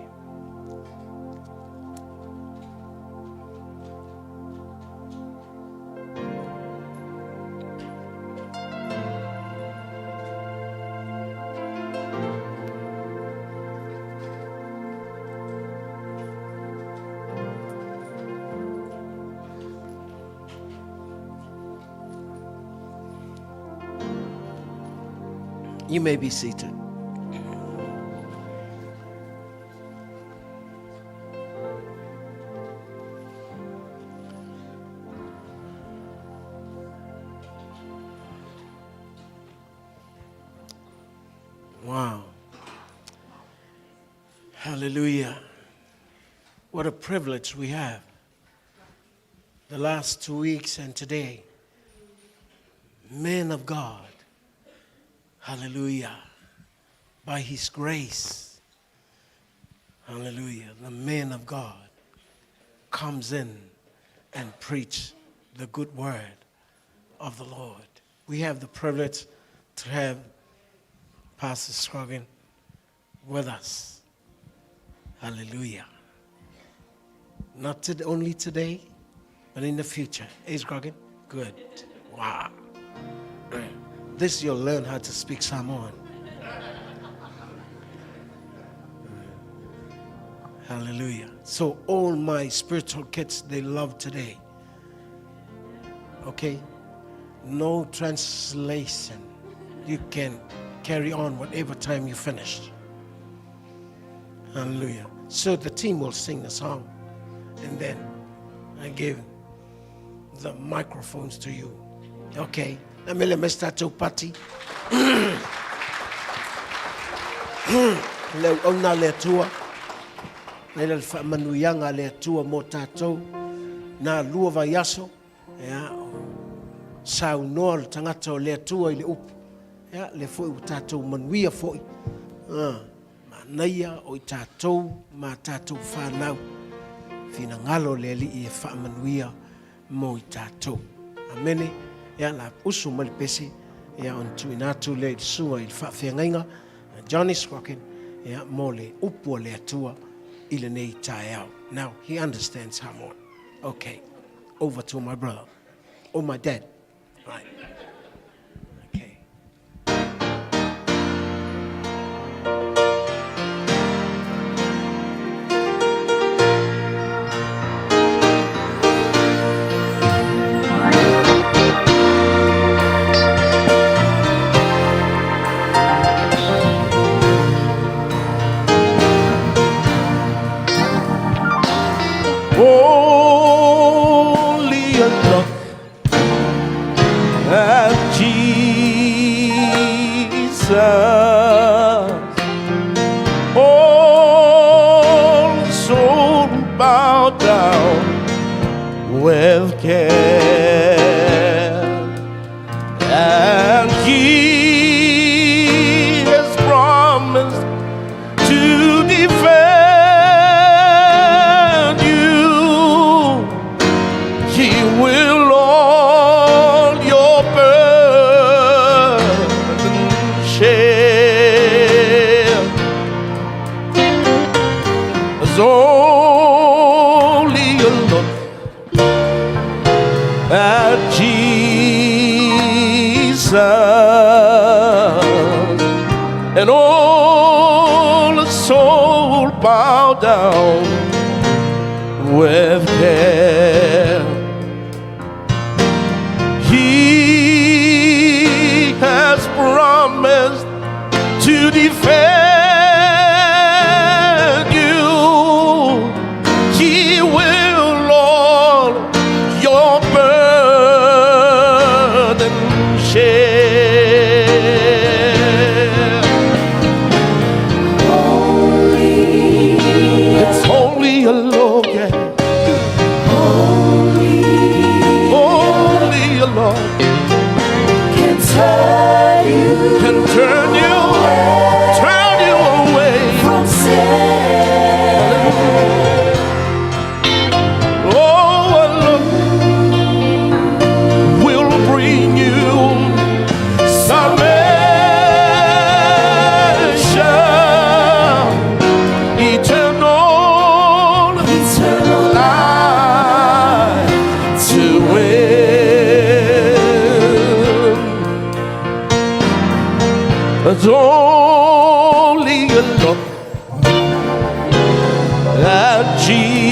You may be seated. Wow. Hallelujah. What a privilege we have. The last 2 weeks and today, men of God, hallelujah, by His grace, hallelujah, the man of God comes in and preach the good word of the Lord. We have the privilege to have Pastor Scroggin with us. Hallelujah. Not only today, but in the future. Hey, Scroggin? Good. Wow. This you'll learn how to speak Samoan. Hallelujah. So all my spiritual kids, they love today. Okay? No translation. You can carry on whatever time you finish. Hallelujah. So the team will sing the song, and then I give the microphones to you. Okay. Namele Mr. Tupati. Le ona le Atua. Nei le faamanuiaga a le Atua mo tatou. Na lua vaiaso, ia, o saunoa le tagata o le Atua i le upu. Ia, le foi ua tatou manuia foi. Ah, manaia o i tatou ma tatou whanau. Finagalo le Alii e faamanuia mo i tatou. Amene. Ia, la usu mai le pese, ia, ona tuuina atu lea i le susuga i le faafeagaiga, Johnny Scroggin, ia, mo le upu a le Atua i lenei taeao. Now, he understands Samoan. Okay, over to my brother, or my dad. Right. Okay. Only a look at Jesus. All soul bow down with care, and He has promised to defend you. He will all your burden share. As only a look at Jesus, and all the soul bow down with care. He has promised to defend you. He will all your burden It's only a look at Jesus.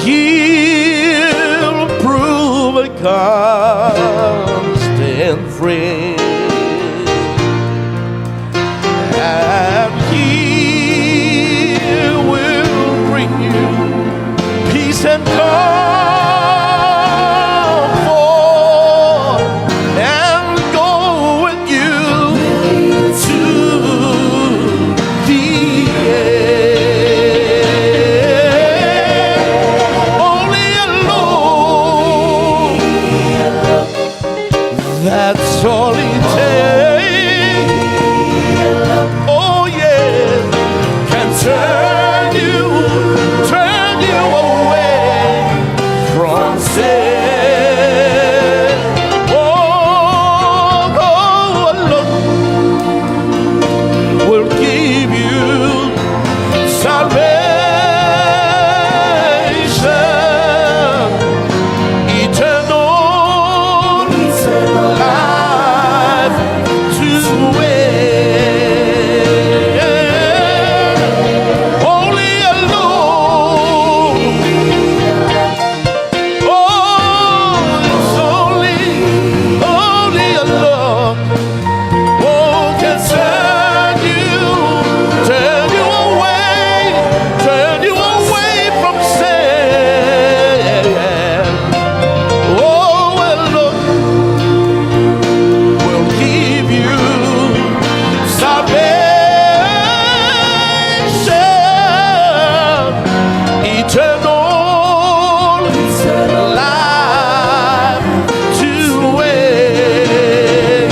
He'll prove a constant friend. And he will bring you peace and comfort and go with you to the end. Only alone. That's all it takes. Oh yeah, can turn you away from sin. Oh, oh, look will give you salvation, eternal life to win. Only alone. Oh, it's only, only alone. Oh, can turn you away from sin. Oh, well, look, will give you salvation, eternal life to win.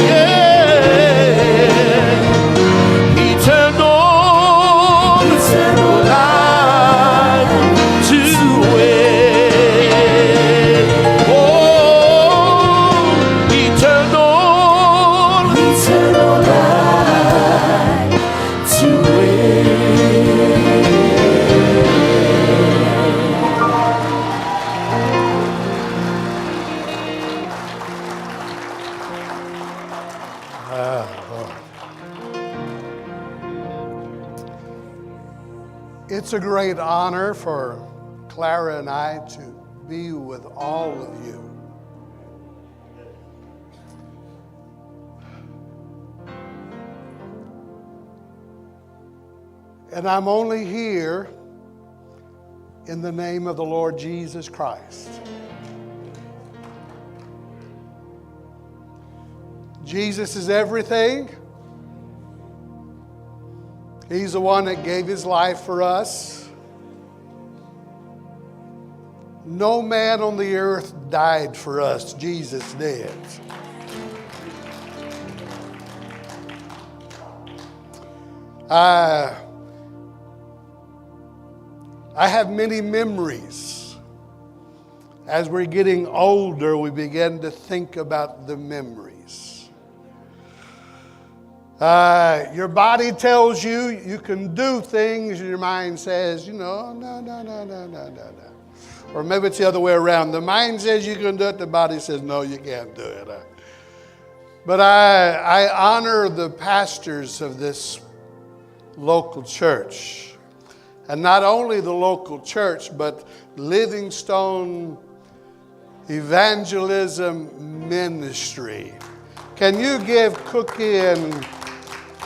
Eternal life to win. Oh, eternal, Eternal life to win. It's a great honor for Clara and I to be with all of you. And I'm only here in the name of the Lord Jesus Christ. Jesus is everything. He's the one that gave his life for us. No man on the earth died for us. Jesus did. I have many memories. As we're getting older, we begin to think about the memories. Your body tells you you can do things, and your mind says, no, no, no, no, no, no, no. Or maybe it's the other way around. The mind says you can do it, the body says, no, you can't do it. But I honor the pastors of this local church. And not only the local church, but Livingstone Evangelism Ministry. Can you give Cookie and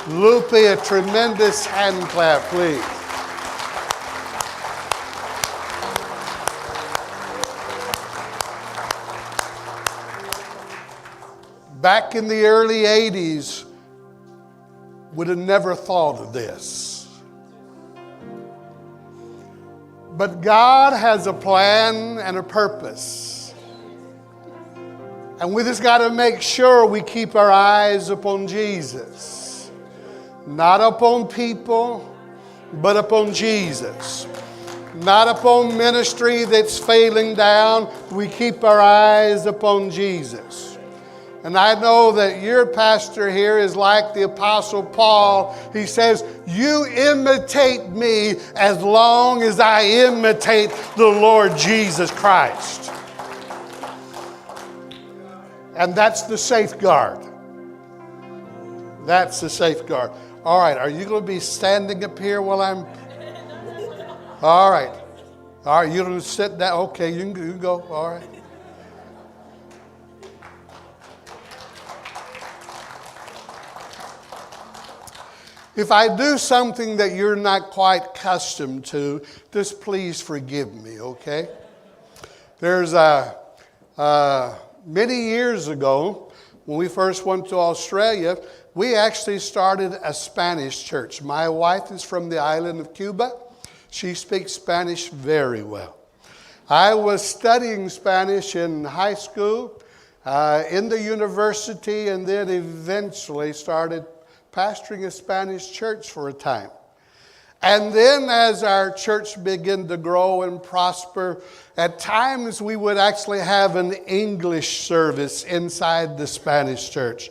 Lupe a tremendous hand clap, please? Back in the early 80s, would have never thought of this. But God has a plan and a purpose. And we just got to make sure we keep our eyes upon Jesus. Not upon people, but upon Jesus. Not upon ministry that's failing down. We keep our eyes upon Jesus. And I know that your pastor here is like the Apostle Paul. He says, you imitate me as long as I imitate the Lord Jesus Christ. And that's the safeguard. That's the safeguard. All right, are you going to be standing up here while I'm. All right. All right, you don't sit down. Okay, you can, you can go. All right. If I do something that you're not quite accustomed to, just please forgive me, okay? There's a, many years ago, when we first went to Australia, we actually started a Spanish church. My wife is from the island of Cuba. She speaks Spanish very well. I was studying Spanish in high school, in the university, and then eventually started pastoring a Spanish church for a time. And then as our church began to grow and prosper, at times we would actually have an English service inside the Spanish church.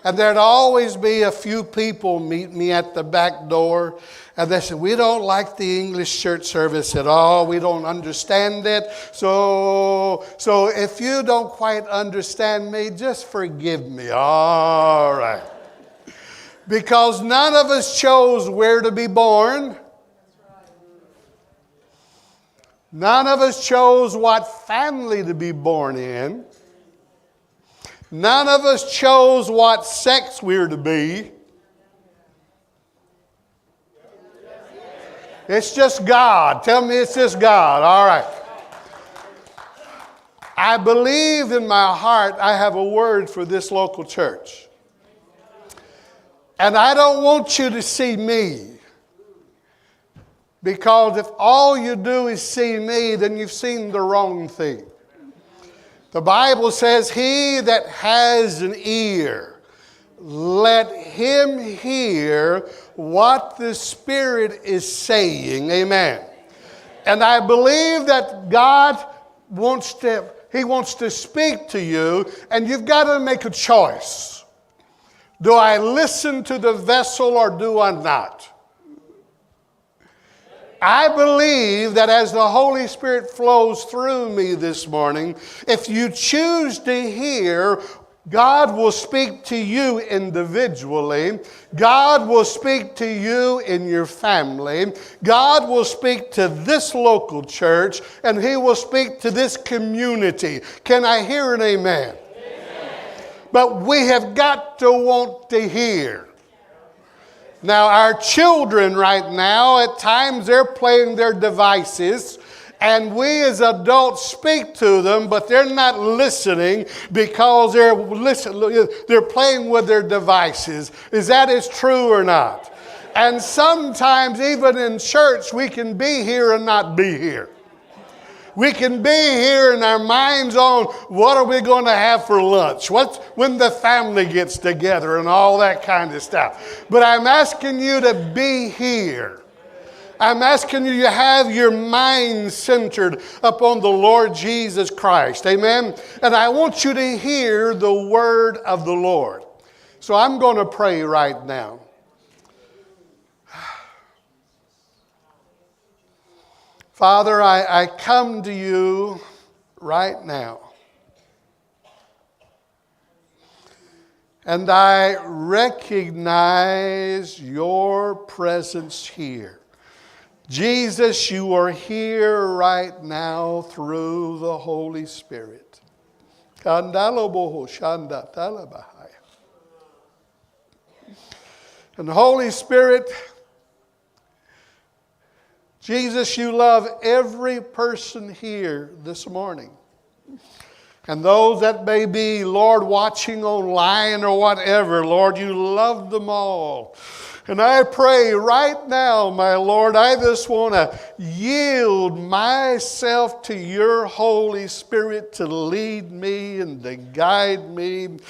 And there'd always be a few people meet me at the back door. And they said, we don't like the English church service at all. We don't understand it. So if you don't quite understand me, just forgive me. All right. Because none of us chose where to be born. None of us chose what family to be born in. None of us chose what sex we're to be. It's just God. Tell me it's just God. All right. I believe in my heart I have a word for this local church. And I don't want you to see me. Because if all you do is see me, then you've seen the wrong thing. The Bible says, he that has an ear, let him hear what the Spirit is saying. Amen. And I believe that God wants to, he wants to speak to you, and you've got to make a choice. Do I listen to the vessel or do I not? I believe that as the Holy Spirit flows through me this morning, if you choose to hear, God will speak to you individually. God will speak to you in your family. God will speak to this local church, and He will speak to this community. Can I hear an amen? Amen. But we have got to want to hear. Now, our children right now, at times they're playing their devices, and we as adults speak to them, but they're not listening because they're playing with their devices. Is that as true or not? And sometimes even in church, we can be here and not be here. We can be here and our minds on what are we going to have for lunch, what's when the family gets together and all that kind of stuff. But I'm asking you to be here. I'm asking you to have your mind centered upon the Lord Jesus Christ. Amen? And I want you to hear the word of the Lord. So I'm going to pray right now. Father, I come to you right now. And I recognize your presence here. Jesus, you are here right now through the Holy Spirit. And the Holy Spirit, Jesus, you love every person here this morning. And those that may be, Lord, watching online or whatever, Lord, you love them all. And I pray right now, my Lord, I just want to yield myself to your Holy Spirit to lead me and to guide me.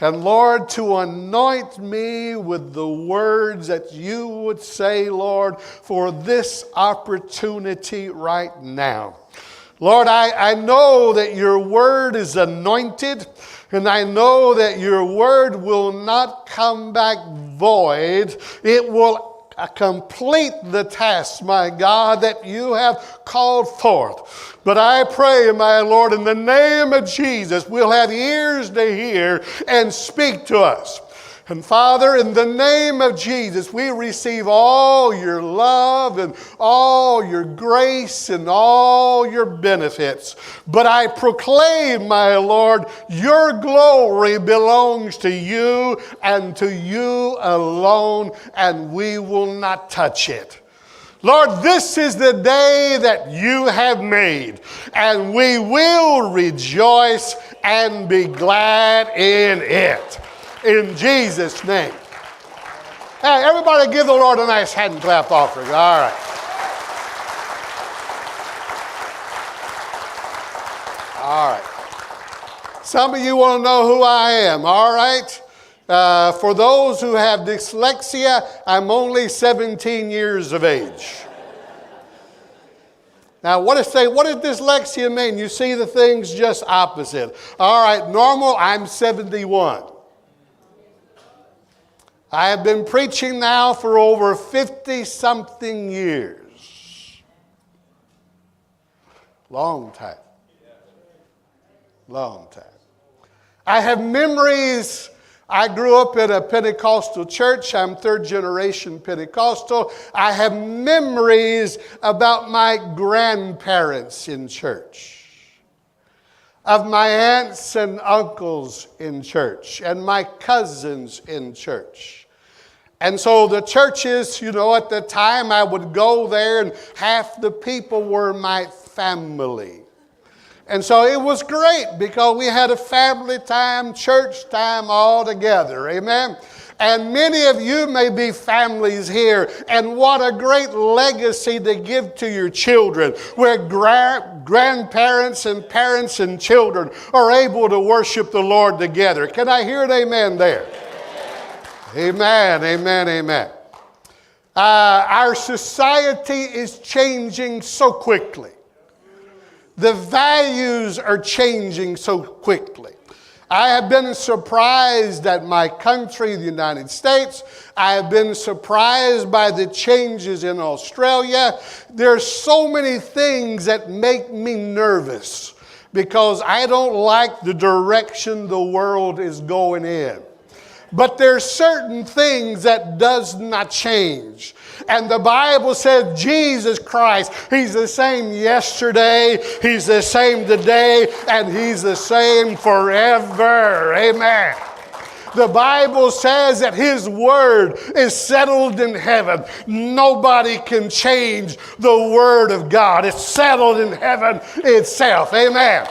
And Lord, to anoint me with the words that you would say, Lord, for this opportunity right now. Lord, I know that your word is anointed, and I know that your word will not come back void. It will complete the task, my God, that you have called forth. But I pray, my Lord, in the name of Jesus, we'll have ears to hear and speak to us. And Father, in the name of Jesus, we receive all your love and all your grace and all your benefits. But I proclaim, my Lord, your glory belongs to you and to you alone, and we will not touch it. Lord, this is the day that you have made, and we will rejoice and be glad in it. In Jesus' name. Hey, everybody give the Lord a nice hand clap offering. All right. All right. Some of you want to know who I am, all right? For those who have dyslexia, I'm only 17 years of age. Now, what does dyslexia mean? You see the things just opposite. All right, normal, I'm 71. I have been preaching now for over 50-something years. Long time. Long time. I have memories. I grew up in a Pentecostal church. I'm third generation Pentecostal. I have memories about my grandparents in church, of my aunts and uncles in church, and my cousins in church. And so the churches, you know, at the time I would go there and half the people were my family. And so it was great because we had a family time, church time all together. Amen. And many of you may be families here, and what a great legacy to give to your children, where grandparents and parents and children are able to worship the Lord together. Can I hear an amen there? Amen, amen, amen. Our society is changing so quickly. The values are changing so quickly. I have been surprised at my country, the United States. I have been surprised by the changes in Australia. There's so many things that make me nervous because I don't like the direction the world is going in. But there's certain things that does not change. And the Bible says Jesus Christ, he's the same yesterday, he's the same today, and he's the same forever. Amen. The Bible says that his word is settled in heaven. Nobody can change the word of God. It's settled in heaven itself. Amen.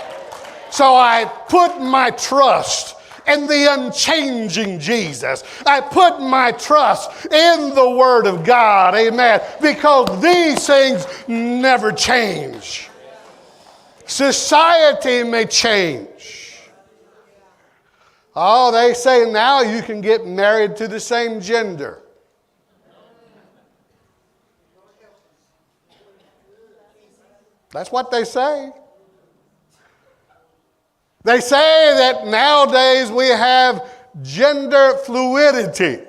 So I put my trust in the unchanging Jesus. I put my trust in the Word of God, amen, because these things never change. Society may change. Oh, they say now you can get married to the same gender. That's what they say. They say that nowadays we have gender fluidity.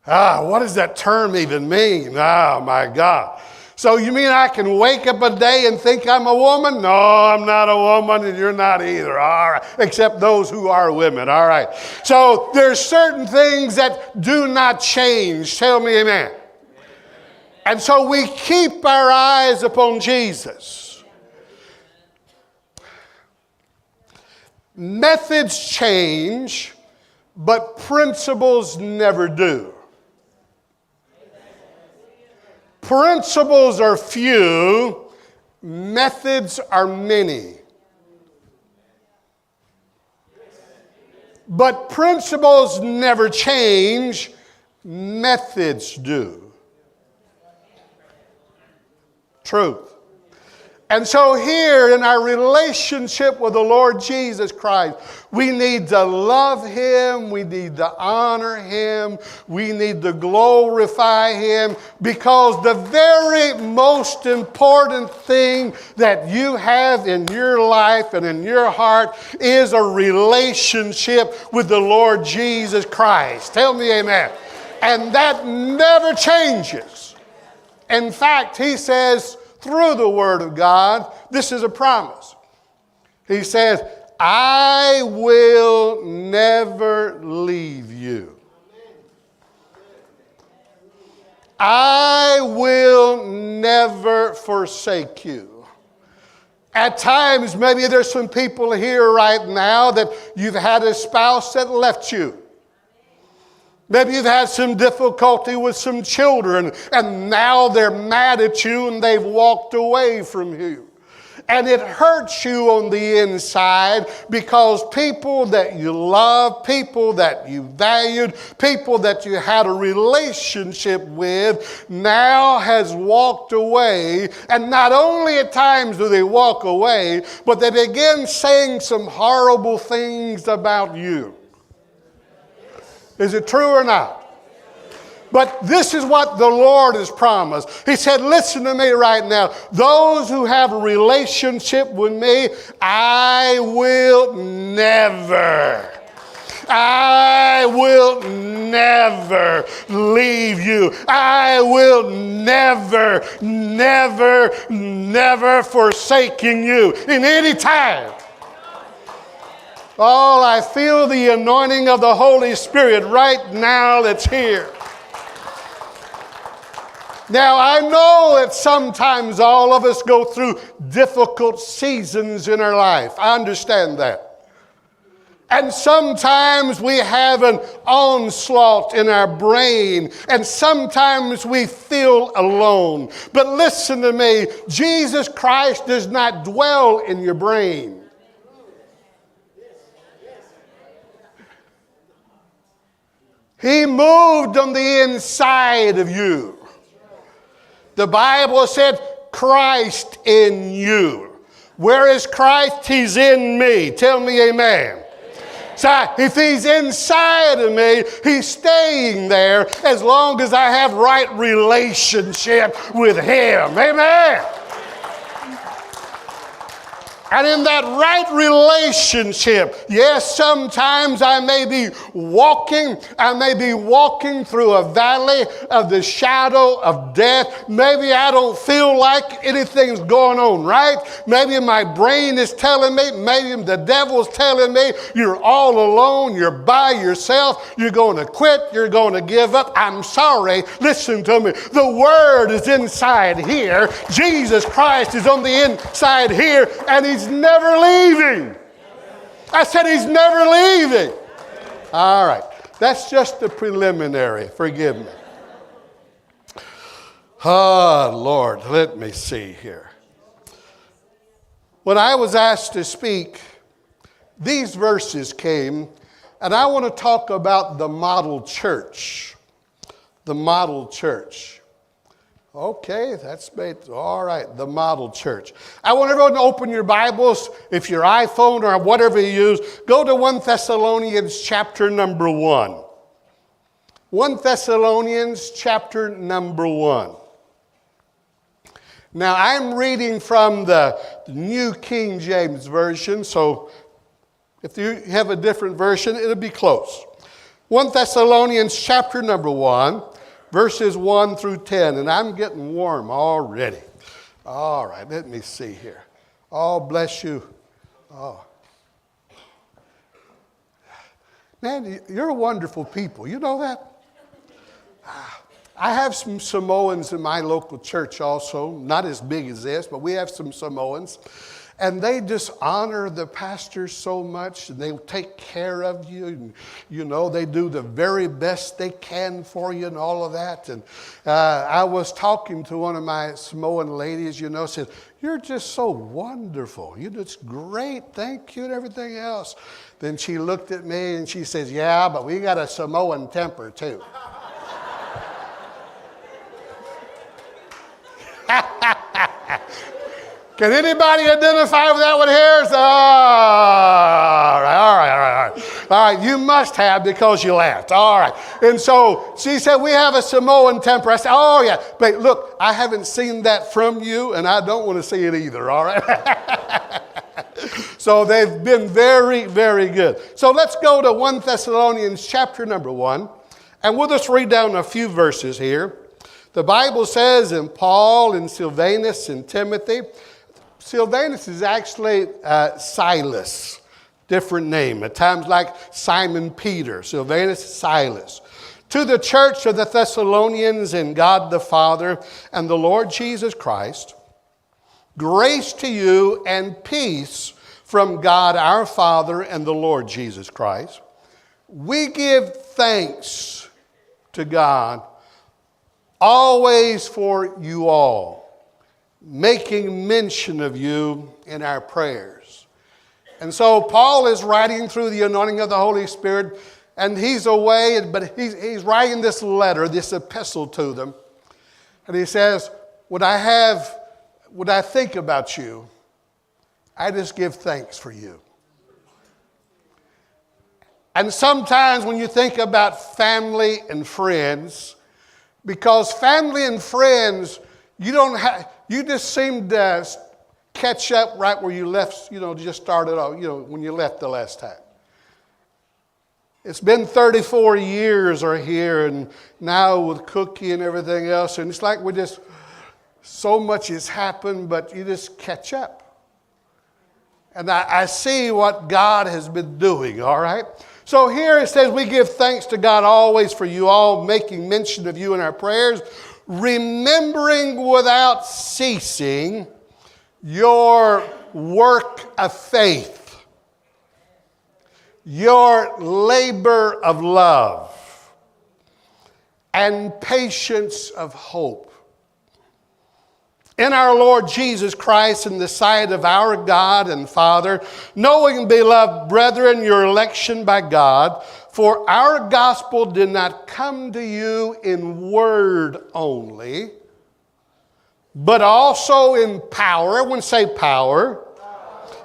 What does that term even mean? Oh, my God. So you mean I can wake up a day and think I'm a woman? No, I'm not a woman, and you're not either. All right, except those who are women. All right. So there's certain things that do not change. Tell me amen. And so we keep our eyes upon Jesus. Methods change, but principles never do. Principles are few, methods are many. But principles never change, methods do. Truth. And so here in our relationship with the Lord Jesus Christ, we need to love him, we need to honor him, we need to glorify him, because the very most important thing that you have in your life and in your heart is a relationship with the Lord Jesus Christ. Tell me amen. And that never changes. In fact, he says through the Word of God, this is a promise. He says, I will never leave you. I will never forsake you. At times, maybe there's some people here right now that you've had a spouse that left you. Maybe you've had some difficulty with some children, and now they're mad at you and they've walked away from you. And it hurts you on the inside because people that you love, people that you valued, people that you had a relationship with now has walked away. And not only at times do they walk away, but they begin saying some horrible things about you. Is it true or not? But this is what the Lord has promised. He said, listen to me right now. Those who have a relationship with me, I will never, I will never leave you. I will never, never, never forsaking you in any time. Oh, I feel the anointing of the Holy Spirit right now that's here. Now, I know that sometimes all of us go through difficult seasons in our life. I understand that. And sometimes we have an onslaught in our brain, and sometimes we feel alone. But listen to me, Jesus Christ does not dwell in your brain. He moved on the inside of you. The Bible said, Christ in you. Where is Christ? He's in me. Tell me amen. So if he's inside of me, he's staying there as long as I have right relationship with him. Amen. And in that right relationship, yes, sometimes I may be walking through a valley of the shadow of death. Maybe I don't feel like anything's going on, right? Maybe my brain is telling me, maybe the devil's telling me, you're all alone, you're by yourself, you're going to quit, you're going to give up. I'm sorry. Listen to me. The Word is inside here. Jesus Christ is on the inside here, and he's never leaving. I said he's never leaving. All right. That's just the preliminary. Forgive me. Ah, oh, Lord, let me see here. When I was asked to speak, these verses came, and I want to talk about the model church. The model church. Okay, that's made, all right, the model church. I want everyone to open your Bibles, if your iPhone or whatever you use, go to 1 Thessalonians chapter number 1. 1 Thessalonians chapter number 1. Now, I'm reading from the New King James Version, so if you have a different version, it'll be close. 1 Thessalonians chapter number 1. Verses 1 through 10, and I'm getting warm already. All right, let me see here. Oh, bless you. Oh. Man, you're wonderful people. You know that? I have some Samoans in my local church also. Not as big as this, but we have some Samoans. And they just honor the pastor so much, and they take care of you, and you know, they do the very best they can for you and all of that. And I was talking to one of my Samoan ladies, you know, said, "You're just so wonderful. You're just great. Thank you and everything else." Then she looked at me and she says, "Yeah, but we got a Samoan temper too." Can anybody identify with that one here? So, all right. All right, you must have because you laughed. All right. And so she said, we have a Samoan temper. I said, oh, yeah. But look, I haven't seen that from you, and I don't want to see it either, all right? So they've been very, very good. So let's go to 1 Thessalonians chapter number 1 And we'll just read down a few verses here. The Bible says in Paul and Silvanus and Timothy, Silvanus is actually Silas, different name. At times like Simon Peter, Silvanus, Silas. To the church of the Thessalonians in God the Father and the Lord Jesus Christ, grace to you and peace from God our Father and the Lord Jesus Christ. We give thanks to God always for you all, making mention of you in our prayers. And so Paul is writing through the anointing of the Holy Spirit, and he's away, but he's writing this letter, this epistle to them. And he says, what I think about you, I just give thanks for you. And sometimes when you think about family and friends, because family and friends, you don't have, you just seem to catch up right where you left, you know, just started off, you know, when you left the last time. It's been 34 years or here, and now with Cookie and everything else, and it's like we just, so much has happened, but you just catch up. And I see what God has been doing, all right? So here it says, we give thanks to God always for you all, making mention of you in our prayers, remembering without ceasing your work of faith, your labor of love, and patience of hope in our Lord Jesus Christ, in the sight of our God and Father, knowing, beloved brethren, your election by God, for our gospel did not come to you in word only, but also in power. Everyone say power.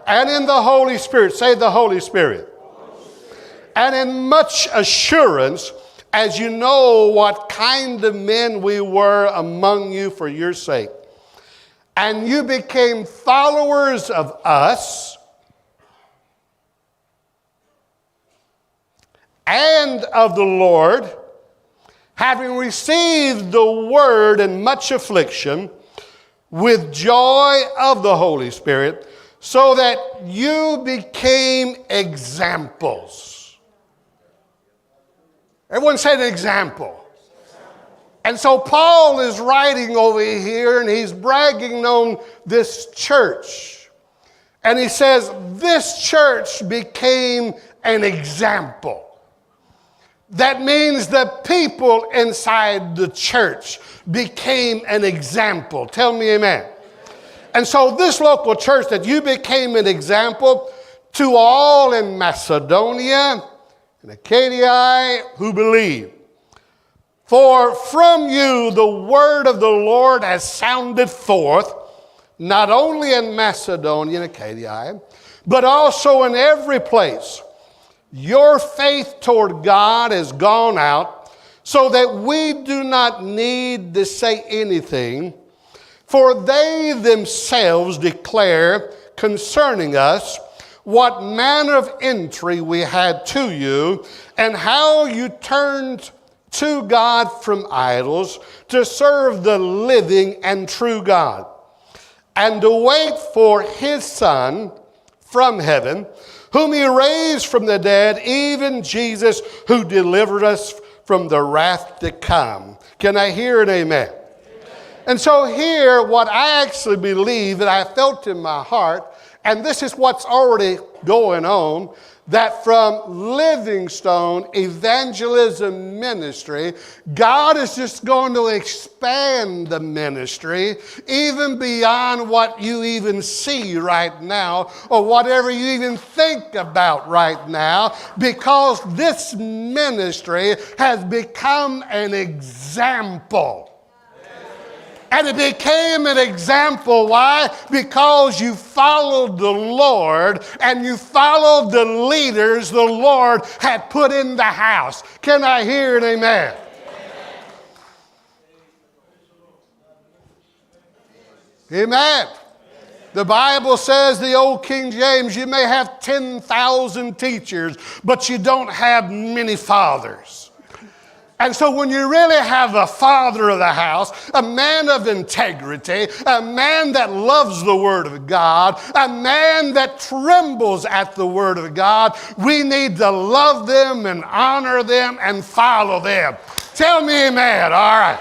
And in the Holy Spirit. Say the Holy Spirit. And in much assurance, as you know what kind of men we were among you for your sake. And you became followers of us and of the Lord, having received the word in much affliction with joy of the Holy Spirit, so that you became examples. Everyone say an example. And so Paul is writing over here, and he's bragging on this church. And he says, this church became an example. That means the people inside the church became an example. Tell me amen. And so this local church, that you became an example to all in Macedonia and Achaia who believe. For from you the word of the Lord has sounded forth, not only in Macedonia and Achaia, but also in every place. Your faith toward God has gone out, so that we do not need to say anything. For they themselves declare concerning us what manner of entry we had to you, and how you turned to God from idols to serve the living and true God, and to wait for his Son from heaven, whom he raised from the dead, even Jesus, who delivered us from the wrath to come. Can I hear an amen? Amen. And so here, what I actually believe that I felt in my heart, and this is what's already going on, that from Livingstone Evangelism Ministry, God is just going to expand the ministry even beyond what you even see right now or whatever you even think about right now, because this ministry has become an example. And it became an example. Why? Because you followed the Lord and you followed the leaders the Lord had put in the house. Can I hear an amen? Amen. Amen. The Bible says, the old King James, you may have 10,000 teachers, but you don't have many fathers. And so, when you really have a father of the house, a man of integrity, a man that loves the Word of God, a man that trembles at the Word of God, we need to love them and honor them and follow them. Tell me, amen. All right.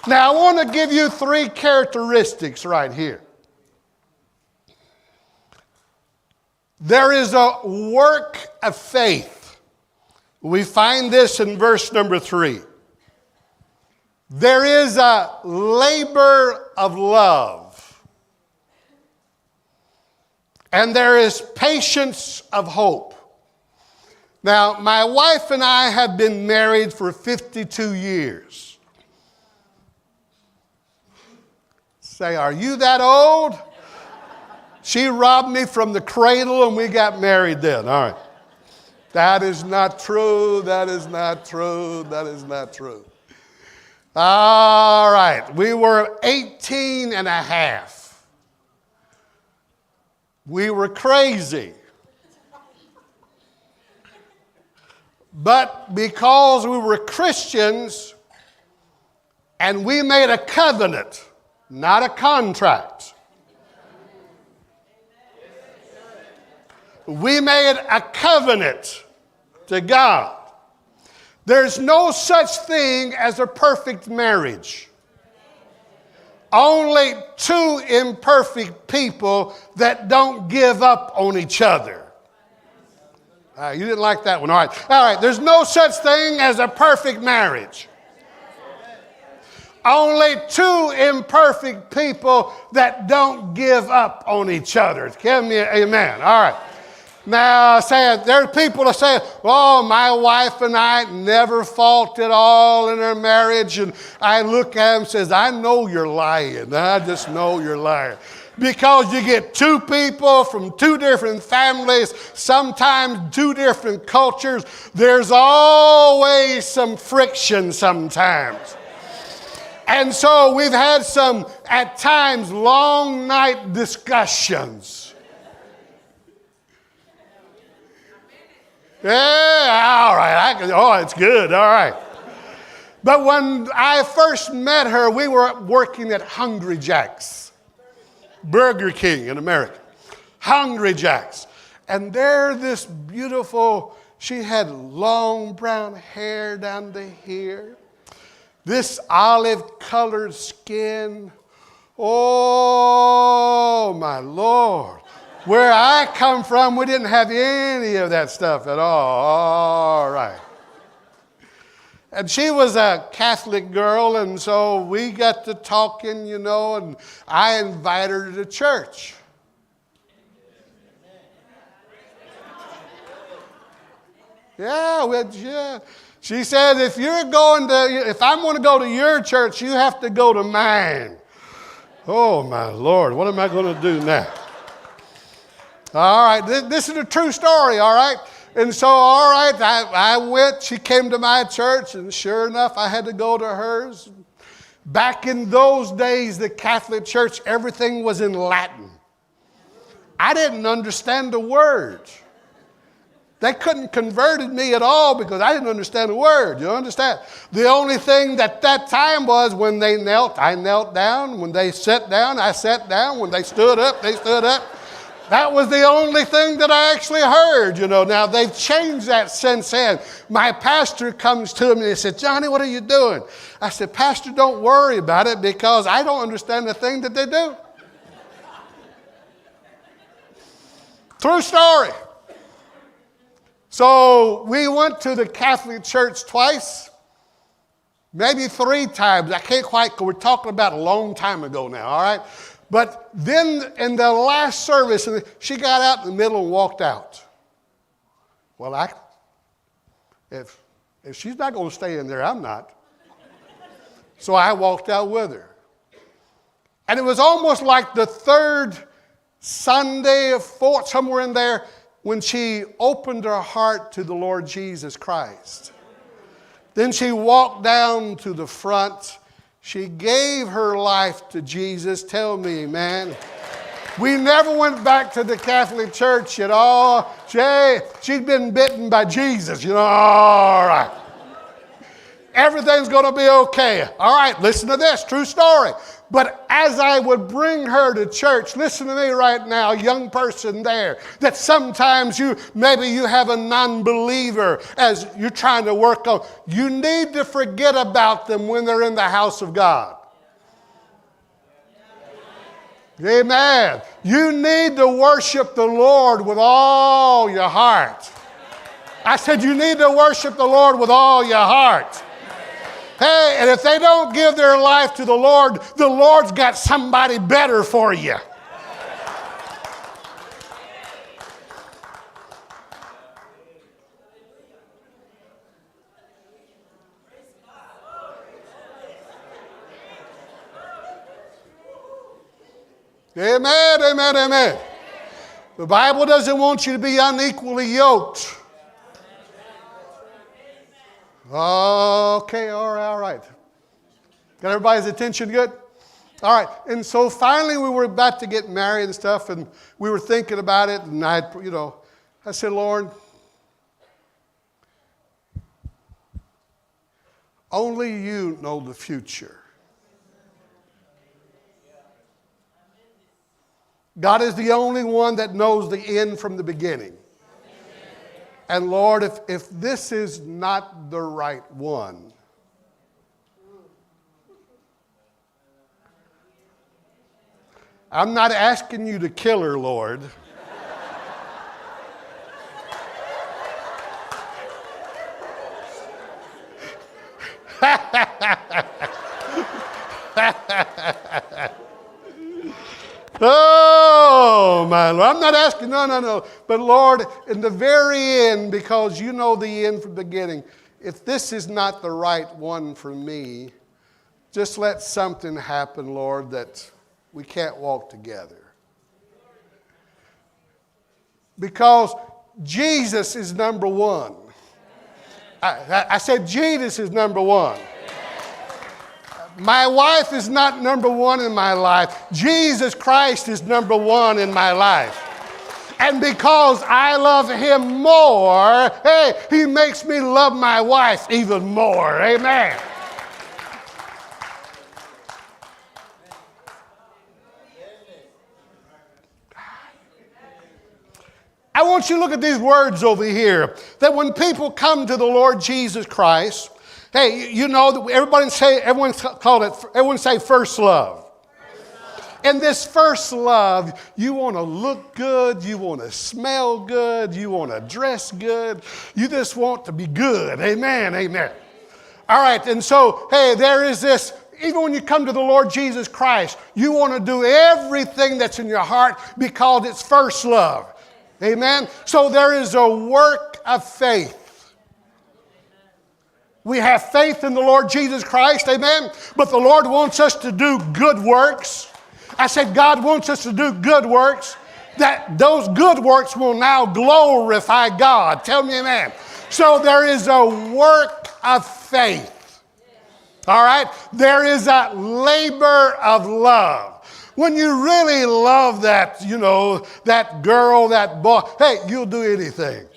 Now, I want to give you three characteristics right here. There is a work of faith. We find this in verse number 3. There is a labor of love, and there is patience of hope. Now, my wife and I have been married for 52 years. Say, are you that old? She robbed me from the cradle and we got married then. All right. That is not true. That is not true. That is not true. All right. We were 18 and a half. We were crazy. But because we were Christians and we made a covenant, not a contract. We made a covenant to God. There's no such thing as a perfect marriage. Only two imperfect people that don't give up on each other. You didn't like that one. All right. All right. There's no such thing as a perfect marriage. Only two imperfect people that don't give up on each other. Give me an amen. All right. Now, say, there are people that say, oh, my wife and I never fought at all in our marriage. And I look at them and says, I know you're lying. I just know you're lying. Because you get two people from two different families, sometimes two different cultures. There's always some friction sometimes. And so we've had some, at times, long night discussions. Yeah, all right. Oh, it's good. All right. But when I first met her, we were working at Hungry Jack's, Burger King in America. Hungry Jack's. And there, this beautiful, she had long brown hair down to here, this olive-colored skin. Oh, my Lord. Where I come from, we didn't have any of that stuff at all. All right. And she was a Catholic girl, and so we got to talking, you know, and I invited her to church. Yeah, She said, if I'm going to go to your church, you have to go to mine. Oh, my Lord, what am I going to do now? All right, this is a true story, all right? And so, all right, I went. She came to my church, and sure enough, I had to go to hers. Back in those days, the Catholic Church, everything was in Latin. I didn't understand a word. They couldn't convert me at all because I didn't understand a word. You understand? The only thing that time was when they knelt, I knelt down. When they sat down, I sat down. When they stood up, they stood up. That was the only thing that I actually heard, you know. Now, they've changed that since then. My pastor comes to me and he said, Johnny, what are you doing? I said, Pastor, don't worry about it because I don't understand the thing that they do. True story. So we went to the Catholic Church twice, maybe three times. I can't quite, we're talking about a long time ago now, all right? But then in the last service, she got out in the middle and walked out. Well, if she's not going to stay in there, I'm not. So I walked out with her. And it was almost like the third Sunday or fourth, somewhere in there, when she opened her heart to the Lord Jesus Christ. Then she walked down to the front. She gave her life to Jesus. Tell me, man. We never went back to the Catholic Church at all. She'd been bitten by Jesus, you know, all right. Everything's going to be okay. All right, listen to this, true story. But as I would bring her to church, listen to me right now, young person there, that sometimes you, maybe you have a non believer as you're trying to work on. You need to forget about them when they're in the house of God. Amen. You need to worship the Lord with all your heart. I said, you need to worship the Lord with all your heart. Hey, and if they don't give their life to the Lord, the Lord's got somebody better for you. Amen, amen, amen. The Bible doesn't want you to be unequally yoked. Okay, all right, all right. Got everybody's attention good? All right, and so finally we were about to get married and stuff, and we were thinking about it, and I, you know, I said, Lord, only you know the future. God is the only one that knows the end from the beginning. And Lord, if, if this is not the right one, I'm not asking you to kill her, Lord. Oh, my Lord. I'm not asking, no, no, no. But Lord, in the very end, because you know the end from the beginning, if this is not the right one for me, just let something happen, Lord, that we can't walk together. Because Jesus is number one. I, I, I said Jesus is number one. My wife is not number one in my life. Jesus Christ is number one in my life. And because I love him more, hey, he makes me love my wife even more. Amen. I want you to look at these words over here. That when people come to the Lord Jesus Christ, hey, you know, everybody say, everyone called it, everyone say first love. In this first love, you want to look good, you want to smell good, you want to dress good, you just want to be good. Amen, amen. All right, and so, hey, there is this, even when you come to the Lord Jesus Christ, you want to do everything that's in your heart because it's first love. Amen. So there is a work of faith. We have faith in the Lord Jesus Christ, amen. But the Lord wants us to do good works. I said, God wants us to do good works, that those good works will now glorify God. Tell me, amen. So there is a work of faith. All right? There is a labor of love. When you really love that, you know, that girl, that boy, hey, you'll do anything.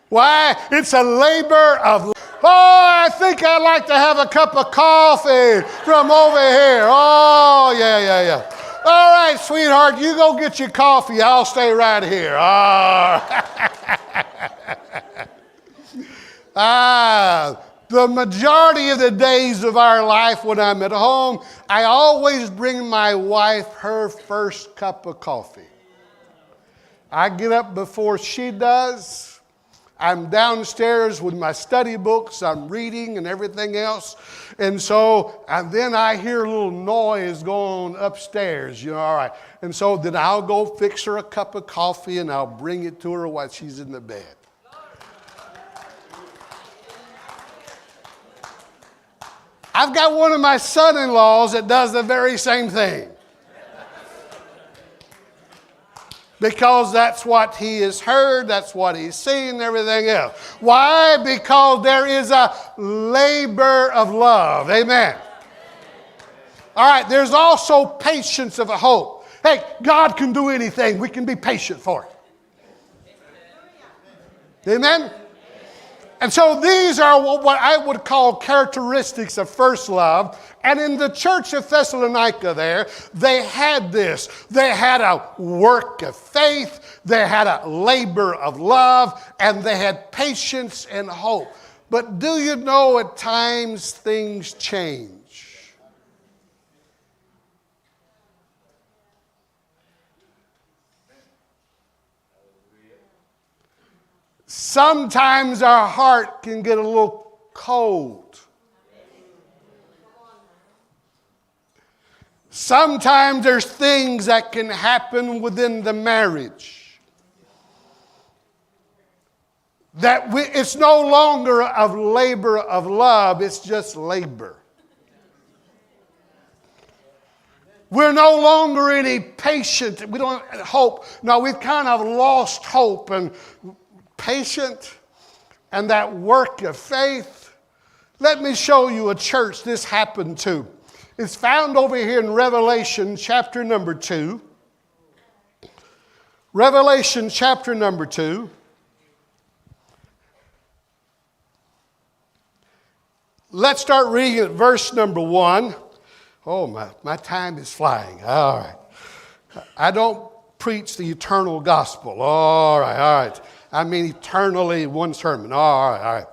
Why? It's a labor of Oh, I think I'd like to have a cup of coffee from over here. Oh, yeah, yeah, yeah. All right, sweetheart, you go get your coffee. I'll stay right here. Oh. ah, the majority of the days of our life when I'm at home, I always bring my wife her first cup of coffee. I get up before she does. I'm downstairs with my study books, I'm reading and everything else. And so, and then I hear a little noise going upstairs, you know, all right. And so then I'll go fix her a cup of coffee and I'll bring it to her while she's in the bed. I've got one of my son in laws that does the very same thing. Because that's what he has heard, that's what he's seen, everything else. Why? Because there is a labor of love. Amen. All right, there's also patience of a hope. Hey, God can do anything. We can be patient for it. Amen. And so these are what I would call characteristics of first love. And in the church of Thessalonica there, they had this. They had a work of faith, they had a labor of love, and they had patience and hope. But do you know at times things change? Sometimes our heart can get a little cold. Sometimes there's things that can happen within the marriage that it's no longer a labor of love, it's just labor. We're no longer any patient. We don't hope. No, we've kind of lost hope and patient and that work of faith. Let me show you a church this happened to. It's found over here in Revelation chapter number 2. Revelation chapter number 2. Let's start reading at verse number 1. Oh, my time is flying. All right. I don't preach the eternal gospel. All right, all right. I mean eternally one sermon. All right, all right.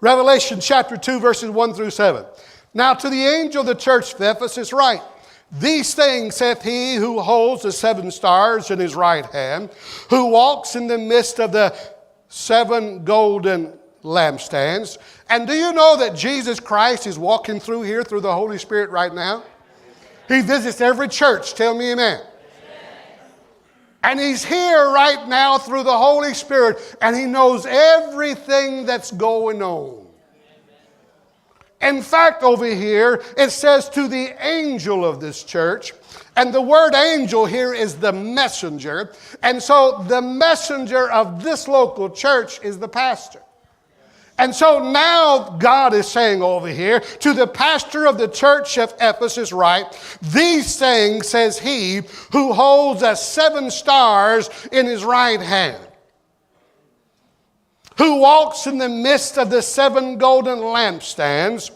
Revelation chapter 2, verses 1 through 7. Now to the angel of the church of Ephesus write, These things saith he who holds the seven stars in his right hand, who walks in the midst of the seven golden lampstands. And do you know that Jesus Christ is walking through here through the Holy Spirit right now? He visits every church. Tell me amen. And he's here right now through the Holy Spirit, and he knows everything that's going on. In fact, over here, it says to the angel of this church, and the word angel here is the messenger. And so the messenger of this local church is the pastor. And so now God is saying over here to the pastor of the church of Ephesus, write, These things says he who holds the seven stars in his right hand, who walks in the midst of the seven golden lampstands.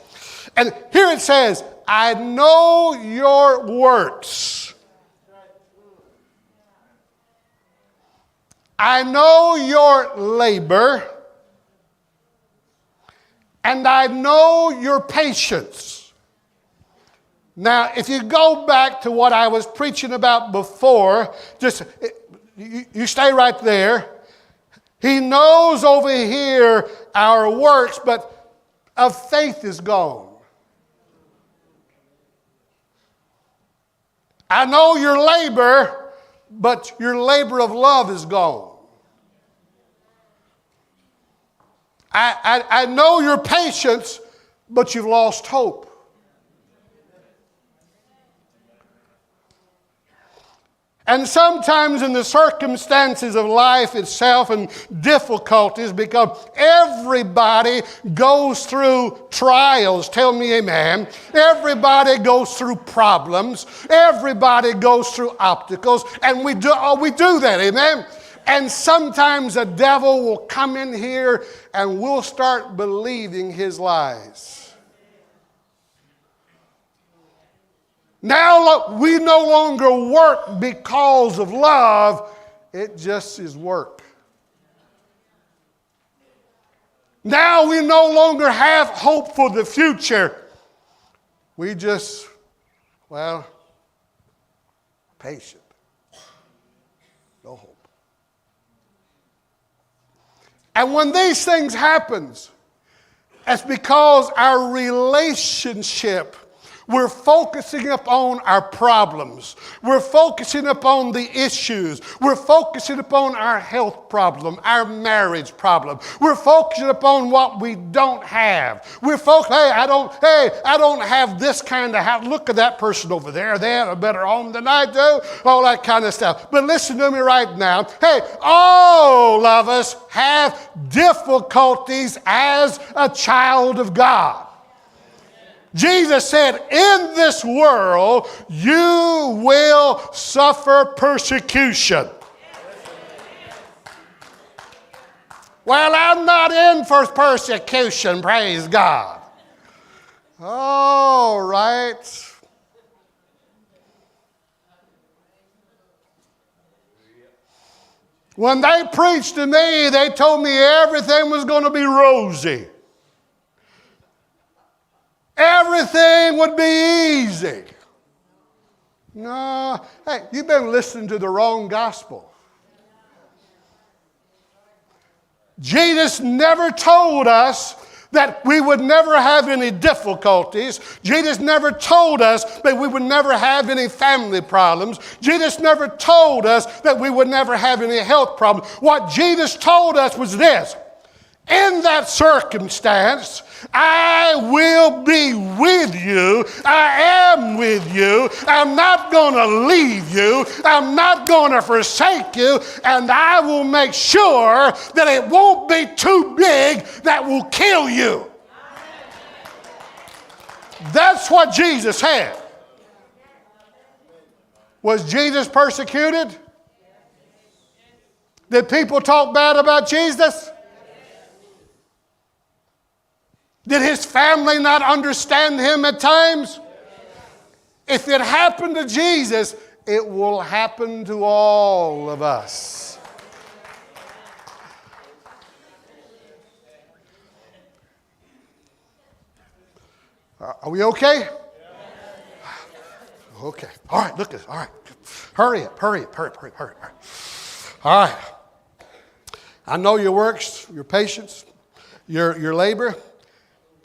And here it says, I know your works. I know your labor. And I know your patience. Now, if you go back to what I was preaching about before, just you stay right there. He knows over here our works, but of faith is gone. I know your labor, but your labor of love is gone. I know your patience, but you've lost hope. And sometimes in the circumstances of life itself and difficulties, because everybody goes through trials. Tell me amen. Everybody goes through problems. Everybody goes through obstacles. And we do that, amen. And sometimes the devil will come in here and we'll start believing his lies. Now look, we no longer work because of love. It just is work. Now we no longer have hope for the future. We just, well, patient. No hope. And when these things happens, it's because our relationship, we're focusing upon our problems. We're focusing upon the issues. We're focusing upon our health problem, our marriage problem. We're focusing upon what we don't have. We're focusing, hey, I don't have this kind of house. Look at that person over there. They have a better home than I do. All that kind of stuff. But listen to me right now. Hey, all of us have difficulties as a child of God. Jesus said, in this world, you will suffer persecution. Well, I'm not in for persecution, praise God. All right. When they preached to me, they told me everything was going to be rosy. Everything would be easy. No, hey, you've been listening to the wrong gospel. Jesus never told us that we would never have any difficulties. Jesus never told us that we would never have any family problems. Jesus never told us that we would never have any health problems. What Jesus told us was this: in that circumstance, I will be with you. I am with you. I'm not going to leave you. I'm not going to forsake you. And I will make sure that it won't be too big that will kill you. That's what Jesus had. Was Jesus persecuted? Did people talk bad about Jesus? Did his family not understand him at times? If it happened to Jesus, it will happen to all of us. Are we okay? Okay. All right, look at this. All right. Hurry up, hurry up, hurry up, hurry up, hurry up. All right. I know your works, your patience, your labor.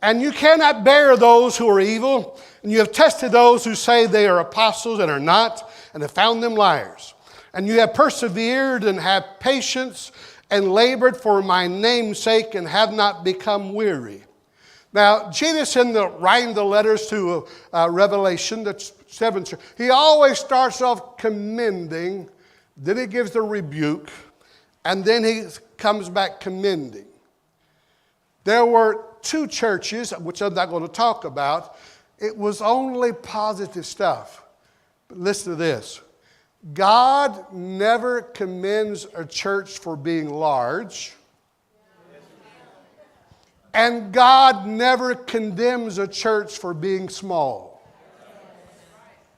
And you cannot bear those who are evil. And you have tested those who say they are apostles and are not, and have found them liars. And you have persevered and have patience and labored for my name's sake and have not become weary. Now, Jesus, in the writing the letters to Revelation, the seventh, he always starts off commending, then he gives the rebuke, and then he comes back commending. There were two churches, which I'm not going to talk about. It was only positive stuff. But listen to this. God never commends a church for being large. And God never condemns a church for being small.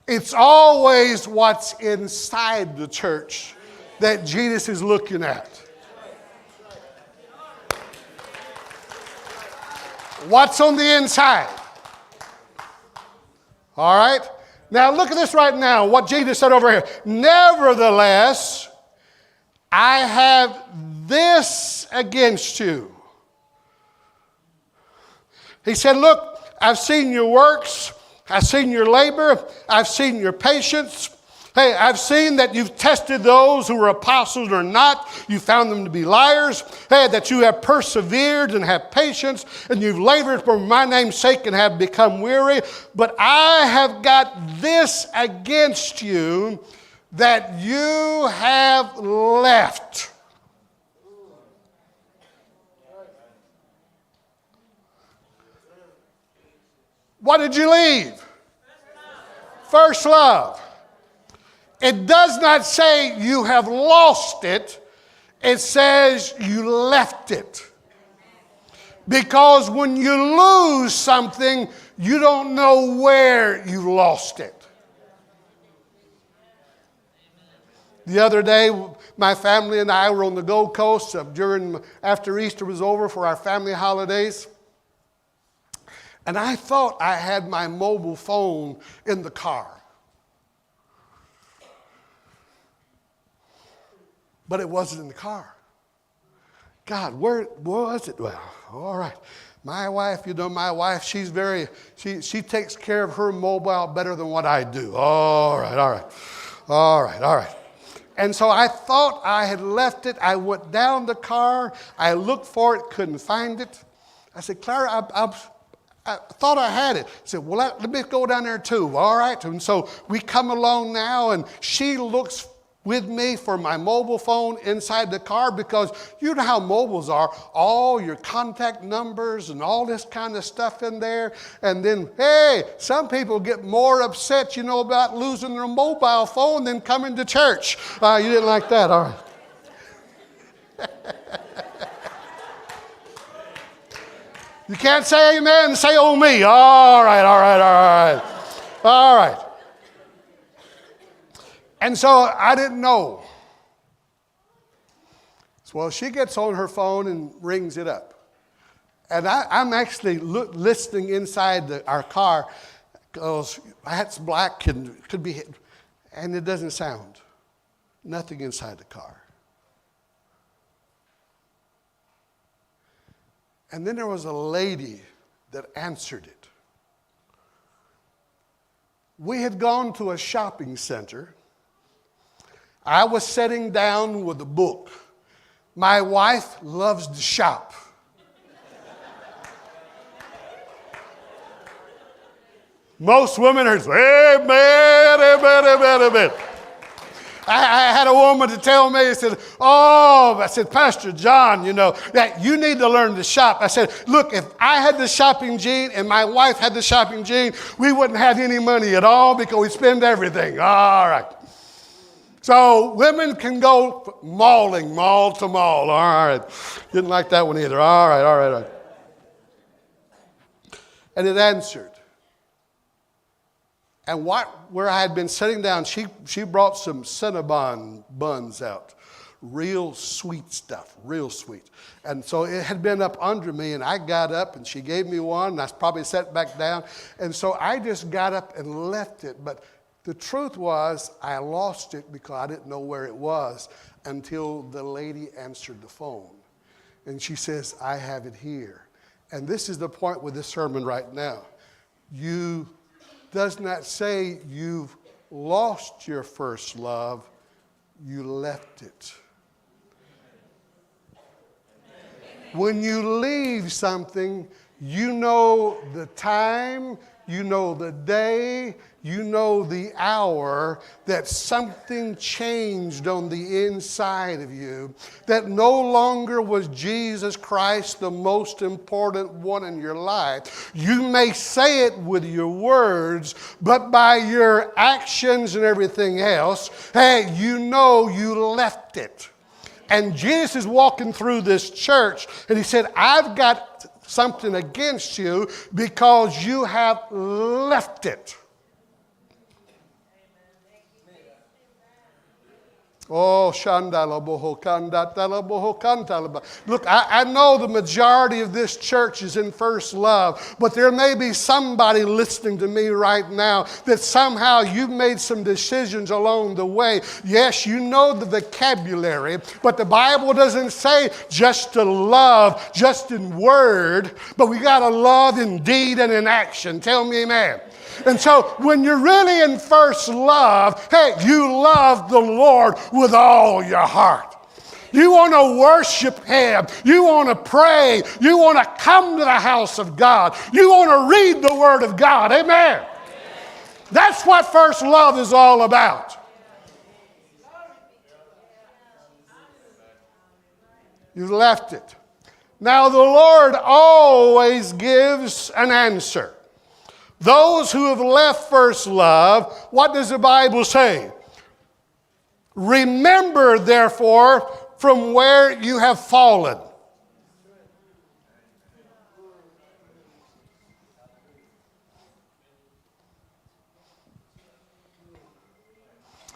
It's always what's inside the church that Jesus is looking at. What's on the inside? All right? Now look at this right now, what Jesus said over here. Nevertheless, I have this against you. He said, look, I've seen your works. I've seen your labor. I've seen your patience. Hey, I've seen that you've tested those who are apostles or not. You found them to be liars. Hey, that you have persevered and have patience, and you've labored for my name's sake and have become weary. But I have got this against you, that you have left. What did you leave? First love. It does not say you have lost it. It says you left it. Because when you lose something, you don't know where you lost it. The other day, my family and I were on the Gold Coast after Easter was over for our family holidays. And I thought I had my mobile phone in the car. But it wasn't in the car. God, where was it? Well, all right. My wife, you know my wife, she's very, she takes care of her mobile better than what I do. All right, all right. All right, all right. And so I thought I had left it. I went down the car. I looked for it, couldn't find it. I said, Clara, I thought I had it. I said, well, let me go down there too. All right. And so we come along now, and she looks with me for my mobile phone inside the car, because you know how mobiles are, all your contact numbers and all this kind of stuff in there. And then, hey, some people get more upset, you know, about losing their mobile phone than coming to church. You didn't like that, all right. You can't say amen, say oh me. All right, all right, all right. All right. And so I didn't know. Well, she gets on her phone and rings it up. And I'm actually listening inside our car because that's black and could be hit. And it doesn't sound. Nothing inside the car. And then there was a lady that answered it. We had gone to a shopping center. I was sitting down with a book. My wife loves to shop. Most women are saying, amen, amen, amen, amen. I had a woman to tell me, said, oh, I said, Pastor John, you know, that you need to learn to shop. I said, look, if I had the shopping gene and my wife had the shopping gene, we wouldn't have any money at all because we spend everything. All right. So women can go mauling, mall to mall. All right. Didn't like that one either. All right, all right, all right. And it answered. And where I had been sitting down, she brought some Cinnabon buns out. Real sweet stuff, real sweet. And so it had been up under me, and I got up, and she gave me one, and I probably sat back down. And so I just got up and left it. But the truth was, I lost it because I didn't know where it was until the lady answered the phone. And she says, I have it here. And this is the point with this sermon right now. You does not say you've lost your first love, you left it. When you leave something, you know the time, you know the day, you know the hour that something changed on the inside of you, that no longer was Jesus Christ the most important one in your life. You may say it with your words, but by your actions and everything else, hey, you know you left it. And Jesus is walking through this church, and he said, I've got something against you because you have left it. Oh, look, I know the majority of this church is in first love, but there may be somebody listening to me right now that somehow you've made some decisions along the way. Yes, you know the vocabulary, but the Bible doesn't say just to love, just in word, but we got to love in deed and in action. Tell me amen. And so when you're really in first love, hey, you love the Lord with all your heart. You want to worship Him. You want to pray. You want to come to the house of God. You want to read the Word of God. Amen. Amen. That's what first love is all about. You've left it. Now the Lord always gives an answer. Those who have left first love, what does the Bible say? Remember, therefore, from where you have fallen.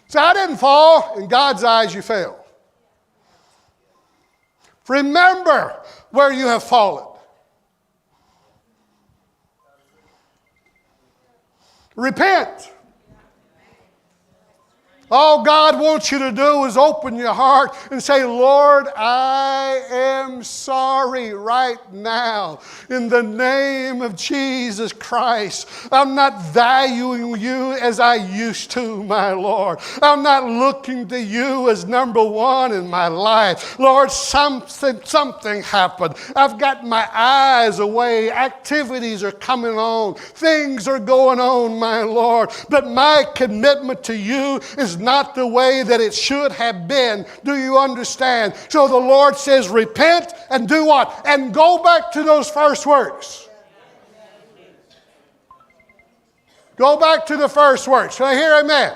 So I didn't fall. In God's eyes, you failed. Remember where you have fallen. Repent. All God wants you to do is open your heart and say, Lord, I am sorry right now. In the name of Jesus Christ, I'm not valuing you as I used to, my Lord. I'm not looking to you as number one in my life. Lord, something happened. I've got my eyes away. Activities are coming on. Things are going on, my Lord. But my commitment to you is not the way that it should have been. Do you understand? So the Lord says, repent and do what? And go back to those first works. Go back to the first works. Can I hear amen?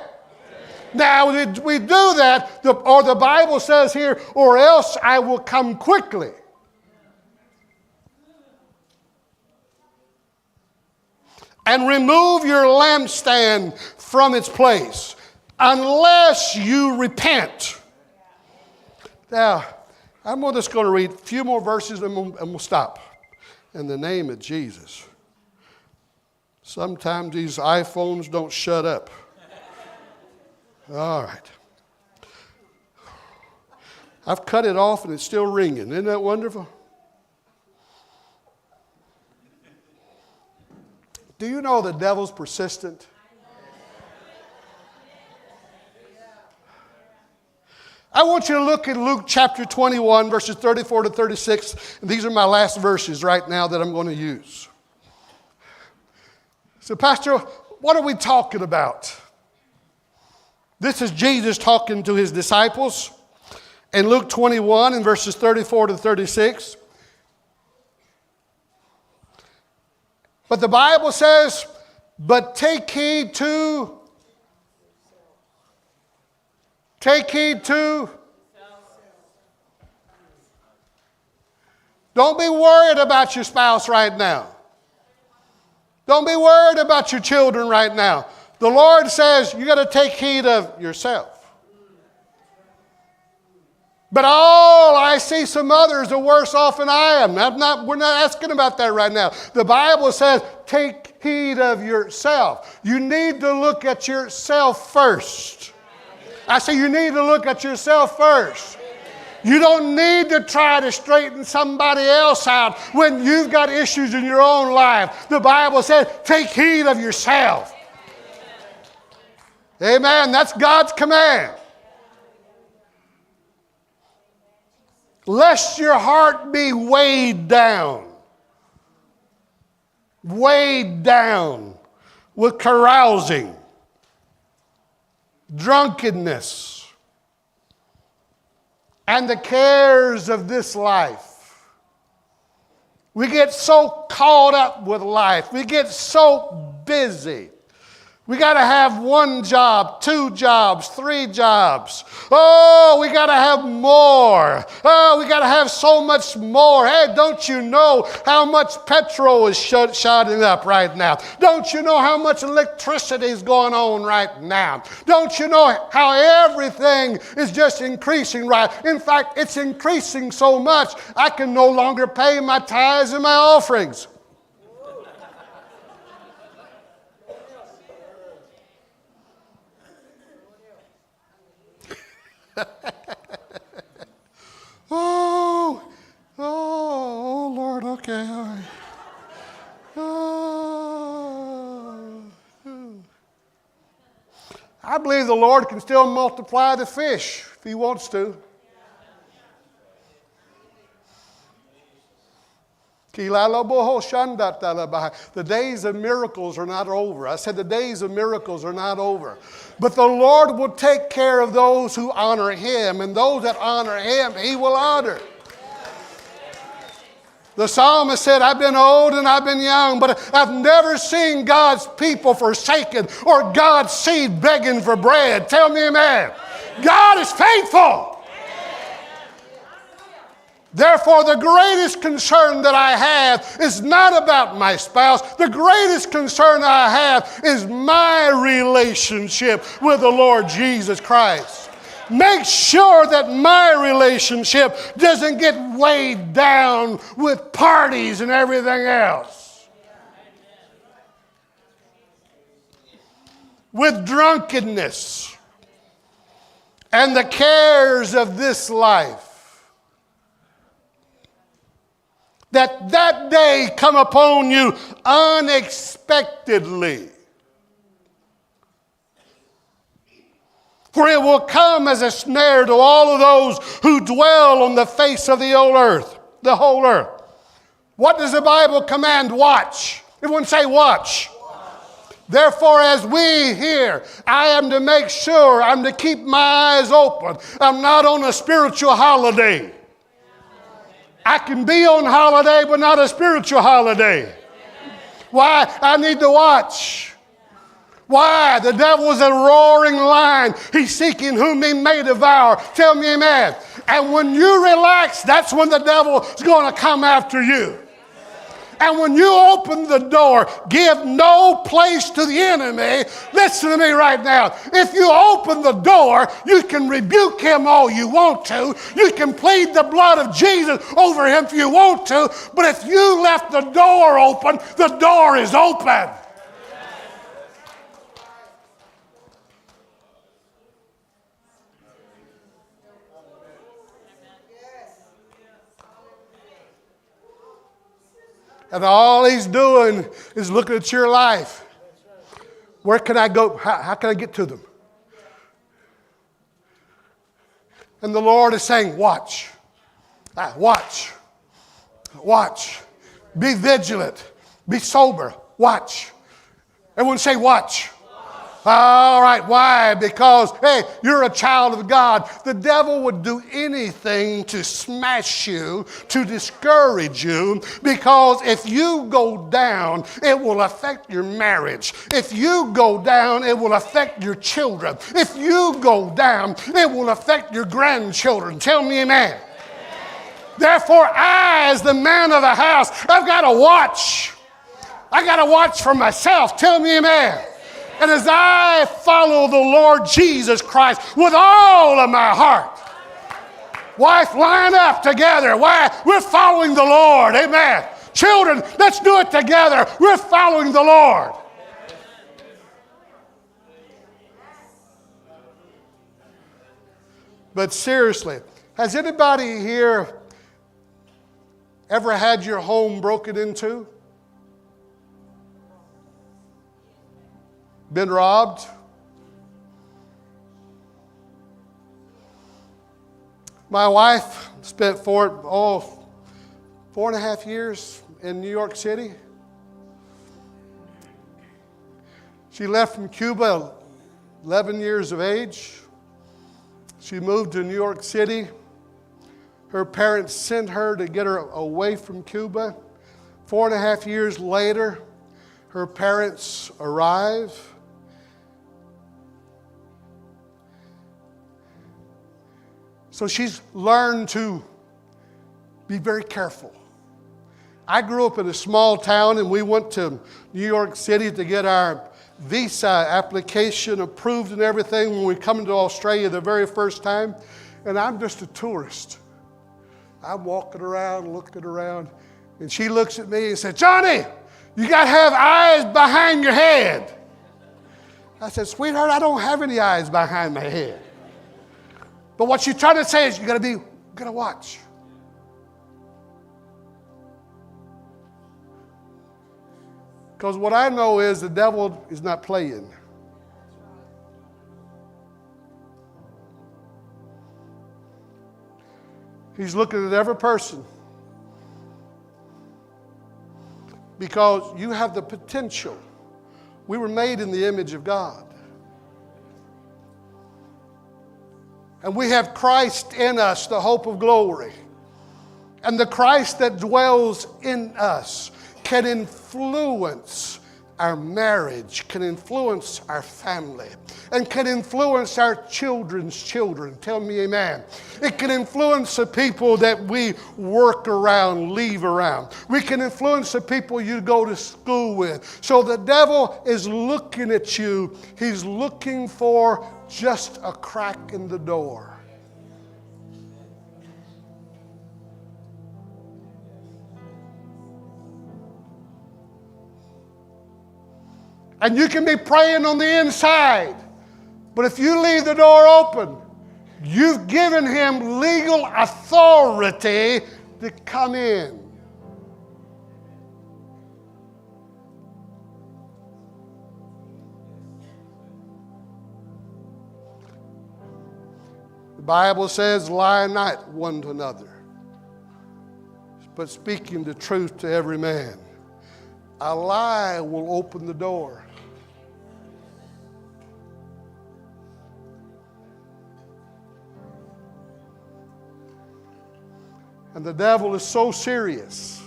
Now, we do that, or the Bible says here, or else I will come quickly. and remove your lampstand from its place, unless you repent. Now, I'm just going to read a few more verses and we'll stop. In the name of Jesus. Sometimes these iPhones don't shut up. All right. I've cut it off and it's still ringing. Isn't that wonderful? Do you know the devil's persistent? I want you to look at Luke chapter 21, verses 34 to 36. And these are my last verses right now that I'm going to use. So, Pastor, what are we talking about? This is Jesus talking to his disciples in Luke 21 and verses 34 to 36. But the Bible says, but take heed to, take heed to. Don't be worried about your spouse right now. Don't be worried about your children right now. The Lord says you got to take heed of yourself. But all I see some others are worse off than I am. We're not asking about that right now. The Bible says take heed of yourself. You need to look at yourself first. I say you need to look at yourself first. You don't need to try to straighten somebody else out when you've got issues in your own life. The Bible says take heed of yourself. Amen. That's God's command. Lest your heart be weighed down. Weighed down with carousing, drunkenness, and the cares of this life. We get so caught up with life. We get so busy. We got to have one job, two jobs, three jobs. Oh, we got to have more. Oh, we got to have so much more. Hey, don't you know how much petrol is shooting up right now? Don't you know how much electricity is going on right now? Don't you know how everything is just increasing right? In fact, it's increasing so much, I can no longer pay my tithes and my offerings. Oh, Lord, okay, all right. Oh. I believe the Lord can still multiply the fish if he wants to. The days of miracles are not over. I said the days of miracles are not over. But the Lord will take care of those who honor him, and those that honor him, he will honor. The psalmist said, I've been old and I've been young, but I've never seen God's people forsaken or God's seed begging for bread. Tell me amen. God is faithful. Therefore, the greatest concern that I have is not about my spouse. The greatest concern I have is my relationship with the Lord Jesus Christ. Make sure that my relationship doesn't get weighed down with parties and everything else. With drunkenness and the cares of this life. That day come upon you unexpectedly. For it will come as a snare to all of those who dwell on the face of the whole earth. The whole earth. What does the Bible command? Watch. Everyone say watch. Therefore, as we here, I am to make sure, I'm to keep my eyes open. I'm not on a spiritual holiday. I can be on holiday, but not a spiritual holiday. Why? I need to watch. Why? The devil is a roaring lion. He's seeking whom he may devour. Tell me amen. And when you relax, that's when the devil is going to come after you. And when you open the door, give no place to the enemy. Listen to me right now. If you open the door, you can rebuke him all you want to. You can plead the blood of Jesus over him if you want to. But if you left the door open, the door is open. And all he's doing is looking at your life. Where can I go? How can I get to them? And the Lord is saying, watch. Watch. Watch. Be vigilant. Be sober. Watch. Everyone say, watch. All right, why? Because, hey, you're a child of God. The devil would do anything to smash you, to discourage you, because if you go down, it will affect your marriage. If you go down, it will affect your children. If you go down, it will affect your grandchildren. Tell me amen. Therefore, I, as the man of the house, I've got to watch. I got to watch for myself. Tell me amen. And as I follow the Lord Jesus Christ with all of my heart, wife, line up together. Why? We're following the Lord. Amen. Children, let's do it together. We're following the Lord. But seriously, has anybody here ever had your home broken into? Been robbed? My wife spent 4.5 years in New York City. She left from Cuba 11 years of age. She moved to New York City. Her parents sent her to get her away from Cuba. 4.5 years later, her parents arrive. So she's learned to be very careful. I grew up in a small town, and we went to New York City to get our visa application approved and everything when we come to Australia the very first time. And I'm just a tourist. I'm walking around, looking around, and she looks at me and said, Johnny, you got to have eyes behind your head. I said, sweetheart, I don't have any eyes behind my head. But what she's trying to say is you got to watch. Because what I know is the devil is not playing. He's looking at every person. Because you have the potential. We were made in the image of God. And we have Christ in us, the hope of glory. And the Christ that dwells in us can influence our marriage, can influence our family, and can influence our children's children. Tell me amen. It can influence the people that we work around, leave around. We can influence the people you go to school with. So the devil is looking at you. He's looking for just a crack in the door. And you can be praying on the inside, but if you leave the door open, you've given him legal authority to come in. The Bible says, lie not one to another, but speaking the truth to every man. A lie will open the door. And the devil is so serious.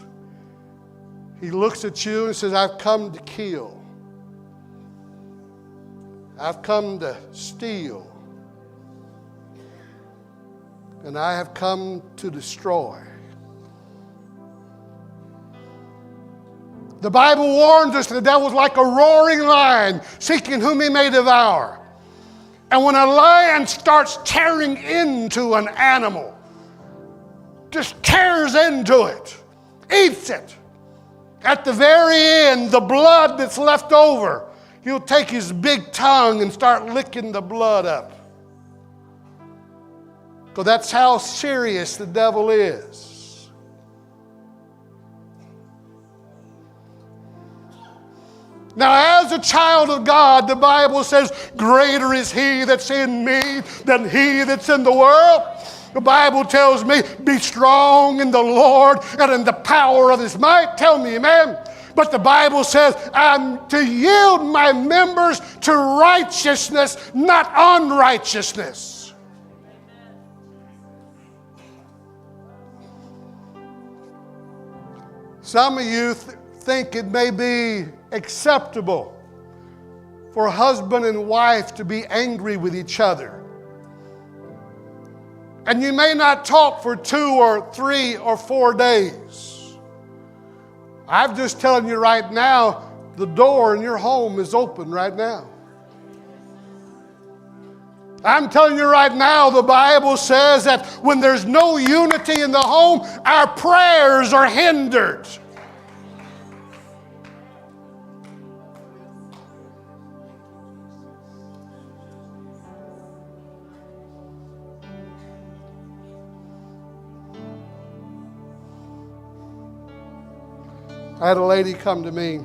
He looks at you and says, I've come to kill. I've come to steal. And I have come to destroy. The Bible warns us the devil's like a roaring lion seeking whom he may devour. And when a lion starts tearing into an animal, just tears into it, eats it, at the very end, the blood that's left over, he'll take his big tongue and start licking the blood up. Because that's how serious the devil is. Now, as a child of God, the Bible says, Greater is he that's in me than he that's in the world. The Bible tells me, Be strong in the Lord and in the power of his might. Tell me, amen. But the Bible says, I'm to yield my members to righteousness, not unrighteousness. Some of you think it may be acceptable for husband and wife to be angry with each other. And you may not talk for 2 or 3 or 4 days. I'm just telling you right now, the door in your home is open right now. I'm telling you right now, the Bible says that when there's no unity in the home, our prayers are hindered. I had a lady come to me.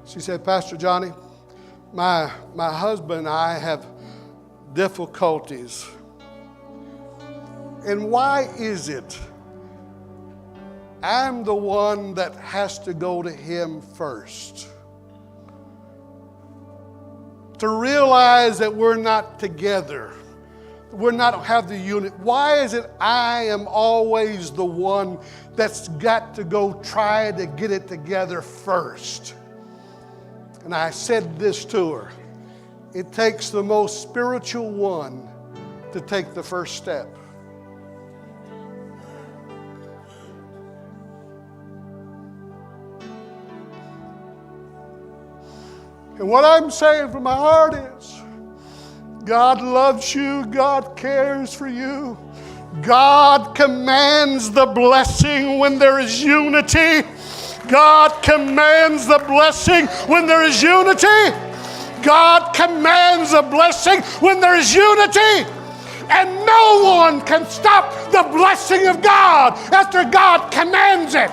She said, Pastor Johnny, my husband and I have difficulties. And why is it I'm the one that has to go to him first? To realize that we're not together. We're not have the unit. Why is it I am always the one that's got to go try to get it together first? And I said this to her. It takes the most spiritual one to take the first step. And what I'm saying from my heart is, God loves you. God cares for you. God commands the blessing when there is unity. God commands the blessing when there is unity. God commands a blessing when there is unity. And no one can stop the blessing of God after God commands it.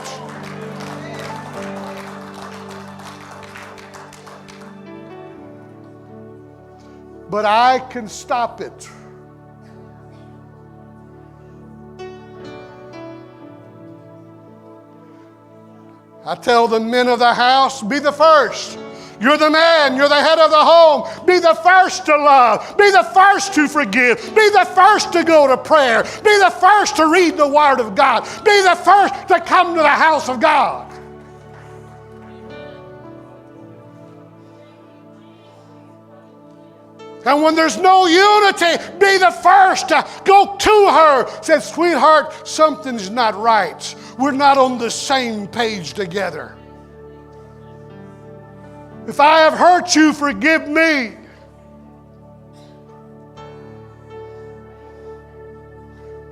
But I can stop it. I tell the men of the house, be the first. You're the man, you're the head of the home. Be the first to love. Be the first to forgive. Be the first to go to prayer. Be the first to read the Word of God. Be the first to come to the house of God. And when there's no unity, be the first to go to her. Say, sweetheart, something's not right. We're not on the same page together. If I have hurt you, forgive me.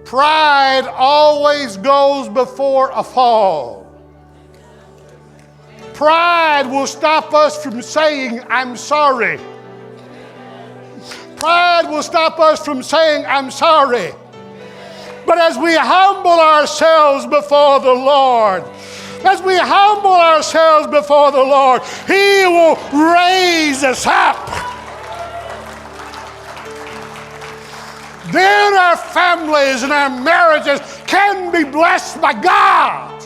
Pride always goes before a fall. Pride will stop us from saying, I'm sorry. Pride will stop us from saying, I'm sorry. But as we humble ourselves before the Lord, as we humble ourselves before the Lord, He will raise us up. Then our families and our marriages can be blessed by God.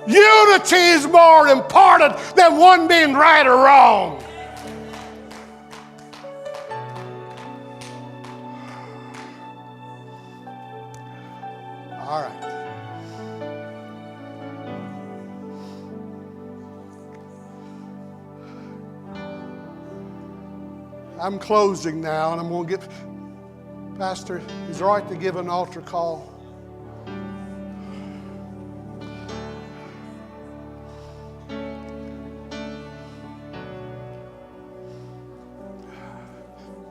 Unity is more important than one being right or wrong. All right. I'm closing now, and I'm going to get, Pastor, is it all right to give an altar call?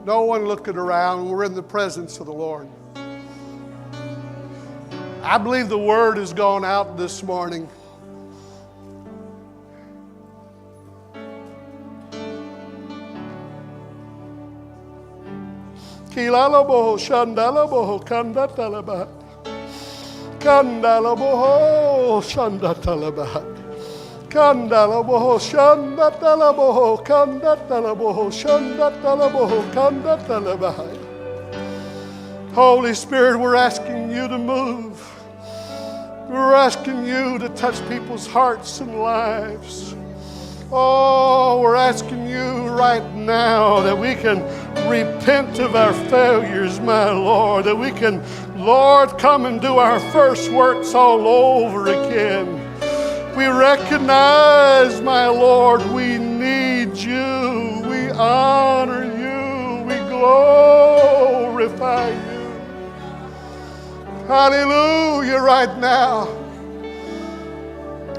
No one looking around. We're in the presence of the Lord. I believe the word has gone out this morning. Kilalaboho shandalaboho kandatalabat. Kandalaboho shandatalabat. Kandalaboho shandatalaboho kandatalaboho shandatalaboho kandatalabat. Holy Spirit, we're asking you to move. We're asking you to touch people's hearts and lives. Oh, we're asking you right now that we can repent of our failures, my Lord, that we can, Lord, come and do our first works all over again. We recognize, my Lord, we need you. We honor you. We glorify you. Hallelujah, right now.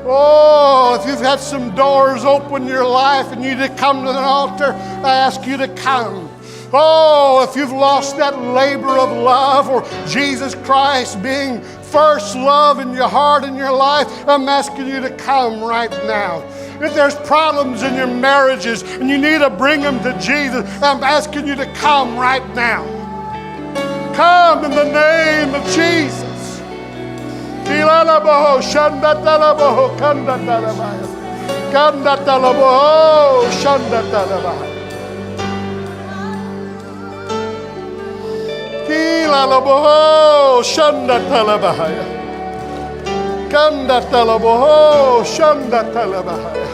Oh, if you've had some doors open in your life and you need to come to the altar, I ask you to come. Oh, if you've lost that labor of love or Jesus Christ being first love in your heart and your life, I'm asking you to come right now. If there's problems in your marriages and you need to bring them to Jesus, I'm asking you to come right now. Come in the name of Jesus. Kilalaboho, shandatalaboho, kandatalabaya. Kandatalaboho, shandatalabaya. Kilalaboho, shandatalabaya. Kandatalaboho, shandatalabaya.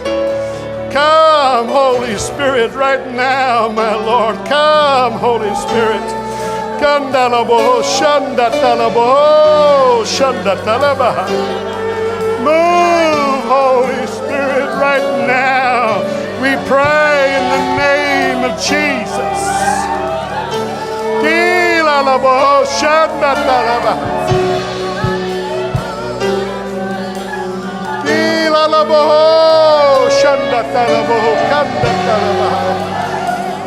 Come, Holy Spirit, right now, my Lord. Come, Holy Spirit. Kandalaboho, shandatalaboho, shandatalabaha. Move, Holy Spirit, right now. We pray in the name of Jesus. Kilalaboho, shandatalabaha. Kilalaboho, shandatalaboho, kandatalabaha.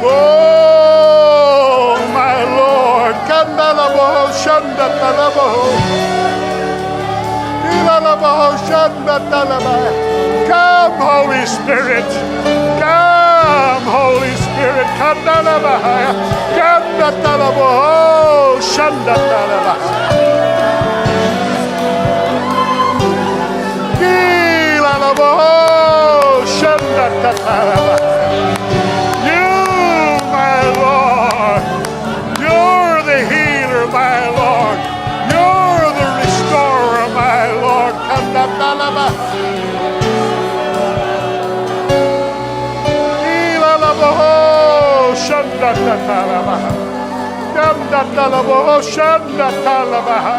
Oh, my Lord. Kandalaboho, shandatalaboho. Kilalaboho, shandatalabaha. Come, Holy Spirit. Come, Holy Spirit. Kandalabaha. Kandatalaboho, shandatalabaha. Kilalaboho, shandatalabaha. You, my Lord, you're the healer, my Lord. You're the restorer, my Lord. Kandatalaba. Kilalaboho, shandatalabaha. Kandatalaboho, shandatalabaha.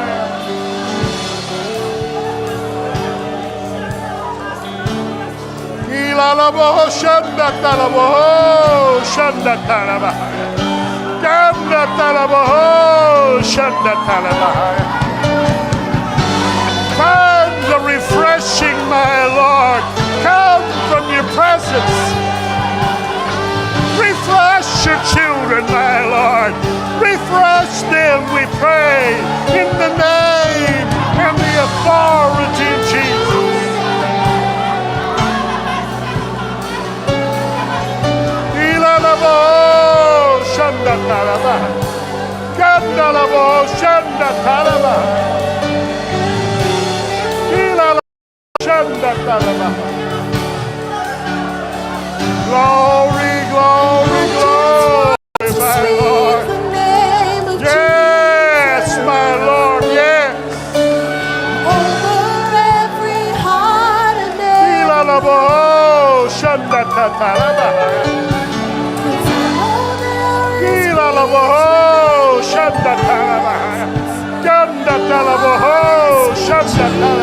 Kilalaboho, shandatalaboho, shandatalabaha. Kandatalaboho, shandatalabaha. Find the refreshing, my Lord. Come from your presence. Refresh your children, my Lord. Refresh them, we pray, in the name and the authority of Jesus. Ilalabo, shandatalaba. Gandalabo, shandatalaba. Ilalabo, shandatalaba. Glory, glory, glory, my Speak Lord. the name of Yes, Jesus my Lord, yes. over every heart and every Ilalabo, shandatatalaba. Cause I know there is Ilalabo, shandatalaba. Gandatalabo,